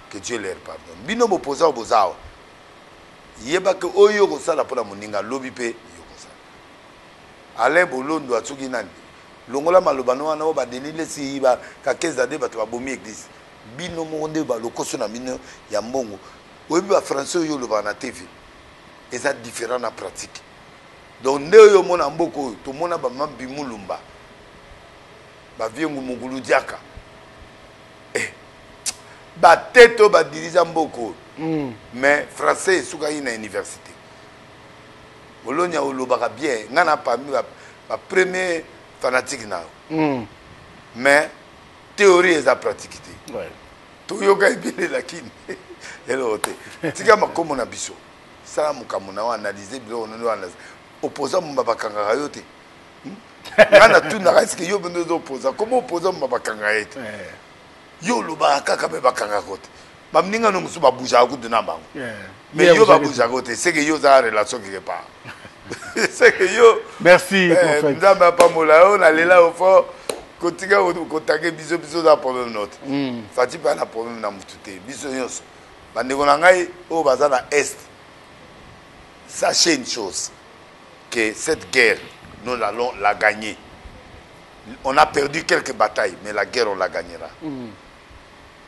Speaker 1: Que Dieu leur pardonne. Bino bopoza bozawa. Yeba ke oyo okosala mpo na moninga lobi mpe yo okosala. Alain Bolondwa soki nani longola maloba no wana oyo ba Denis Lessi ba Kakeza nde bato babomi eglise. Bino moko nde ba lokoso na bino ya mbongo. Oyebi ba français oyo olobaka na TV eza différent na pratique. Donc nde oyo omona mboka oyo tomona ba Mambi Mulumba ba vieux Ngumukulu Diaka eh, ba tete oyo ba dirigea mboka oyo mais français esukaki na université. Bologna olobaka bien, nga na parmi ba, ba premier fanatique na yo. Mais théorie eza pratique te.
Speaker 2: Ouais.
Speaker 1: Toyoka ebele lakini eloko te. Tika makomo na biso. Sala mokambo na yo, analyser biloko nini wana. Opposant mumba bakangaka yo te. Nga natunaka est-ce que yo mpenza ozo opposant? Comment opposant mumba bakangaka ye te? Yo olobaka kaka me bakangaka te. Baninga no mosusu babujaka kutu na bango. Mais yo babujaka te, c'est que yo oza relation quelque part. C'est que yo.
Speaker 2: Merci eh, prophète.
Speaker 1: Nzambe apambola yo, nalela yo fort. Kotika kotange biso biso oza problème note. Fati mpe ana problème na mutu te. Biso nyonso. Bandeko na ngai oyo baza na est. Sachez une chose, que cette guerre, nous allons la gagner. On a perdu quelques batailles, mais la guerre, on la gagnera.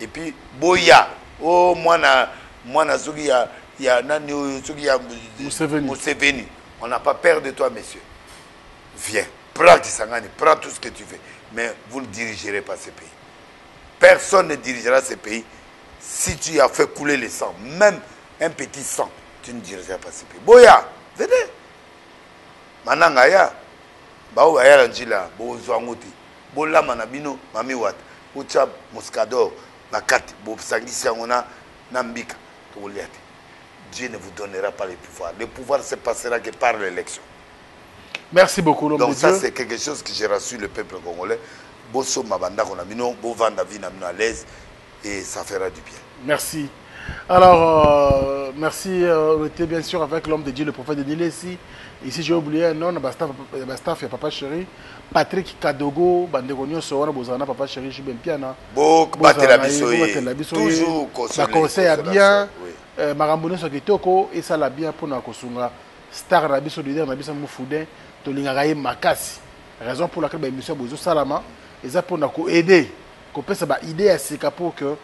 Speaker 1: Et puis, Boya, oh, mwana, mwana, soki ya, ya, nani, soki ya,
Speaker 2: Museveni.
Speaker 1: Museveni. On n'a pas peur de toi, monsieur. Viens, prends Kisangani, prends tout ce que tu veux. Mais vous ne dirigerez pas ce pays. Personne ne dirigera ce pays si tu as fait couler le sang, même un petit sang, tu ne dirigeras pas ce pays. Boya, venez. Mananga ya, bao baya na njila, bozwa yango te. Bolama na bino, mami wata, botya muscador na kati, bosangisi yango na, na mbika, tokolia te. Dieu ne vous donnera pas le pouvoir. Le pouvoir se passera que par l'élection.
Speaker 2: Merci beaucoup, l'homme
Speaker 1: Donc
Speaker 2: de
Speaker 1: ça,
Speaker 2: Dieu.
Speaker 1: c'est quelque chose que j'ai rassuré le peuple congolais. Bosomba bandako na bino, bovanda vie na bino à l'aise et ça fera du bien.
Speaker 2: Merci. Alors, merci. On était bien sûr avec l'homme de Dieu, le prophète Denis Lessie. Ici, j'ai oublié un nom, Bastaf et Papa Chéri. Patrick Kadogo, bandeko nyonso wana bozala na Papa Chéri JB Mpiana.
Speaker 1: Bo
Speaker 2: Bozala
Speaker 1: batela
Speaker 2: na ye,
Speaker 1: biso
Speaker 2: bo
Speaker 1: ye.
Speaker 2: batela biso ye.
Speaker 1: Toujours consoler,
Speaker 2: Ba conseil ya
Speaker 1: consolation,
Speaker 2: bien.
Speaker 1: oui.
Speaker 2: Makambo nyonso ya kitoko esala bien mpona kosunga star na biso, leader na biso Mufudin, tolingaka ye makasi. Raison pour laquelle ba émission bozo salama eza mpona ko aider, kopesa ba idée ya sika pour que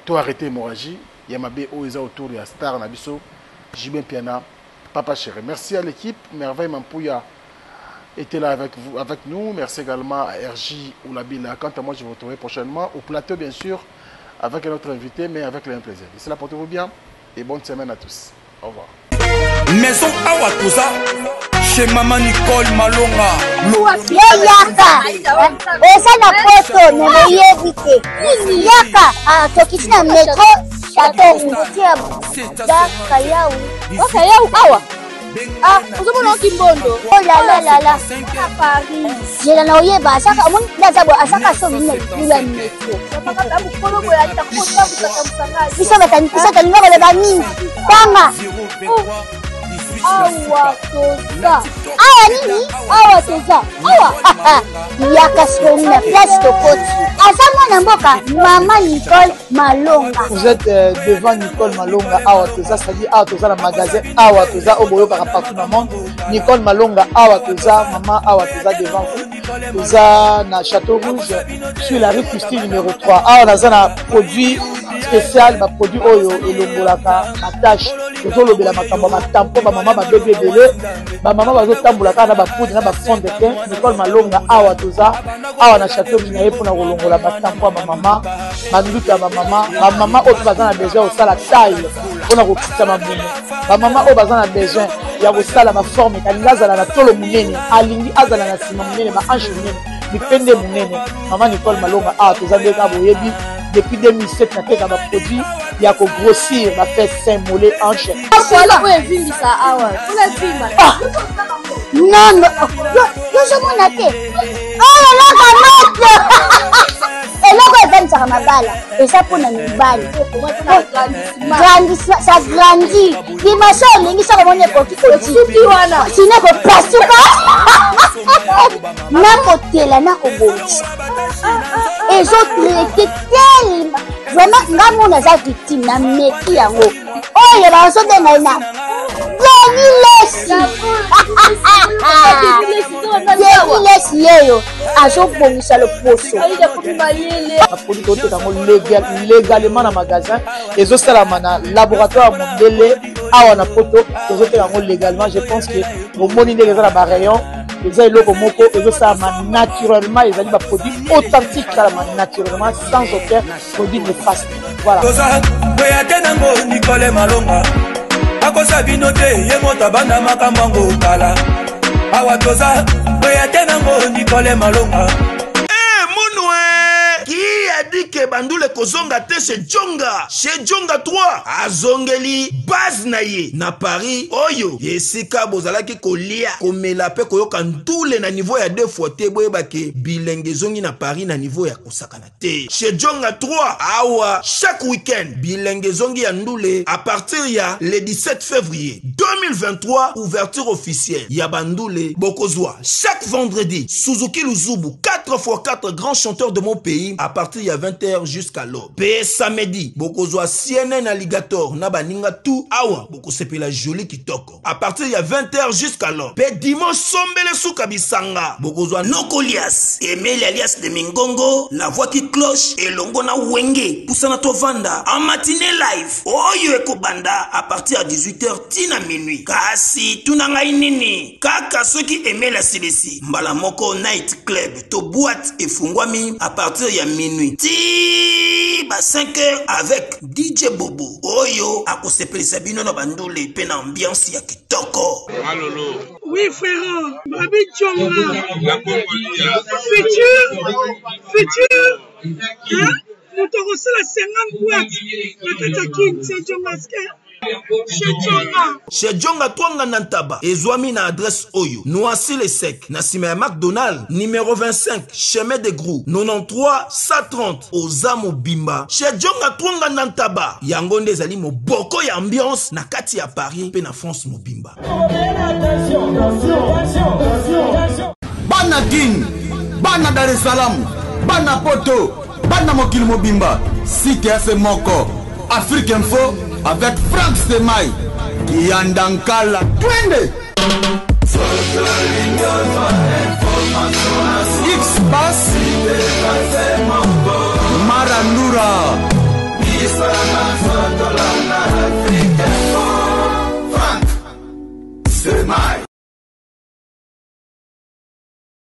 Speaker 2: to arrêter hémorragie ya mabe oyo eza autour ya star na biso JB Mpiana, Papa Chéri. Merci à l'équipe. Merveille Mampouya était là avec vous, avec nous. Merci également à RJ Oulabila. Quant à moi, je vous retrouverai prochainement au plateau, bien sûr, avec un autre invité, mais avec le même plaisir. D'ici là, portez-vous bien et bonne semaine à tous. Au revoir.
Speaker 3: Maison Awa Toza, chez Maman Nicole Malonga.
Speaker 4: Yo yaka, oza na poto, me boyebi te. Yaka, ah, tokiti na metro Château Rouge. Daka yau.
Speaker 5: Daka yau awa. Ah, ozomona oki mbondo.
Speaker 4: Oh la la la la.
Speaker 5: Na Paris.
Speaker 4: Zela na oyeba, asaka omoni ndaza bo asaka so bino lula metro. Biso batani biso tolinga koloba mingi. Tanga.
Speaker 5: Awa toza.
Speaker 4: Awa nini?
Speaker 5: Awa toza.
Speaker 4: Awa. Yaka sikoyo na place tokoti. Aza mwana mboka Mama Nicole Malonga.
Speaker 6: Vous êtes devant Nicole Malonga awa toza, c'est-à-dire awa toza na magasin awa toza oyo boyokaka partout na monde. Nicole Malonga awa toza, mama awa toza devant vous. Toza na Château Rouge sur la rue Christine numéro 3. Awa naza na produit spécial, ba produit oyo elongolaka ba tâche. Tozolobela makambo ya ba tampon, ba mama ba bébé ebele, ba mama bazotambola kaka na ba poudre na ba fond de teint. Nicole Malonga awa toza awa na Château Rouge na ye mpona kolongola ba tampon ya ba mama, ba nduta ya ba mama, ba mama oyo baza na besoin ya kosala taille mpona kokitisa mabumu, ba mama oyo baza na besoin ya kosala ba forme, alingi azala na tolo monene, alingi azala na nsima monene, ba hanche monene, mipende monene. Mama Nicole Malonga awa toza nde kaka boyebi depuis 2007 nateka ba produit ya ko grossir ba fesses, seins, mollet, hanche.
Speaker 5: Voilà oyo evimbisa awa. Mpona evimba.
Speaker 4: Ah! Non, non. Yo, yo ozomona te. Oyo eloko moto. Eloko evandisaka mabala eza mpona mibali. Grandissement, ça grandit. Dimension olingi soki omoni ekoki koti.
Speaker 5: Soki wana.
Speaker 4: Sino kopasuka. Nakotela, nakobongisa. Ezotraite tellement. Vraiment, nga mona aza victime na meki yango. Oyo bazobenga ye na Denis Lessie. Denis Lessie yeyo azobongisa loposo.
Speaker 6: Ba produit toteka yango légalement na magasin, ezosalama na laboratoire ya mondele awa na poto, tozoteka yango légalement. Je pense que bomoni ndenge eza na ba rayon, eza eloko moko ezosalama naturellement, ezali ba produit authentique, esalama naturellement sans aucun produit néfaste. Voilà.
Speaker 3: Toza boya te nango Nicole Malonga akosa bino te, ye moto abanda makambo yango kala. Awa toza boya te nango Nicole Malonga.
Speaker 7: Eh, munwe! Qui a dit que bandule Ndule kozonga te chez Djonga. Chez Djonga 3 azongeli base na ye na Paris oyo esika bozalaki kolia, komela pe koyoka ndule na niveau ya deux fois te. Boyeba ke bilenge ezongi na Paris na niveau ya kosakana te. Chez Djonga 3 awa chaque week-end bilenge ezongi ya ndule à partir ya le 17 février 2023, ouverture officielle ya bandule. Bokozwa chaque vendredi Suzuki Luzubu 4x4 grand chanteur de mon pays à partir ya 20h jusqu'à l'aube. Pe samedi bokozwa CNN Alligator na baninga tout awa bokosepela joli kitoko à partir ya 20h jusqu'à l'aube. Pe dimanche sombele suka bisanga bokozwa
Speaker 8: Nokolias Emeli alias de Mingongo, la voix qui cloche elongo na Wenge pusana tovanda en matinée live oyo ekobanda à partir ya 18h ti na minuit. Kasi tuna ngai nini kaka soki Emeli asilisi mbala moko night club to boîte efungwami à partir ya minuit ti ba 5h avec DJ Bobo oyo akosepelisa bino na bandule pe na ambiance ya kitoko.
Speaker 1: Malolo.
Speaker 10: Oui frère, Babi Djonga. Futur, futur, hein? Moto akosala 50 boîte na kati ya Kin, c'est Djonga ske. Chez Djonga.
Speaker 7: Chez Djonga Twanga na Ntaba ezwami na adresse oyo Noisy le Sec na nsima ya McDonald numéro 25 chemin de Grou 93 130 oza mobimba. Chez Djonga Twanga na Ntaba yango nde ezali moboko ya ambiance na kati ya Paris mpe na France mobimba.
Speaker 11: Bana Kin, bana Dar es Salaam, bana Poto, bana mokili mobimba, site ya se moko Afrique Info avec Frank Stemay Kiyanda Nkala twende X Bass Marandura.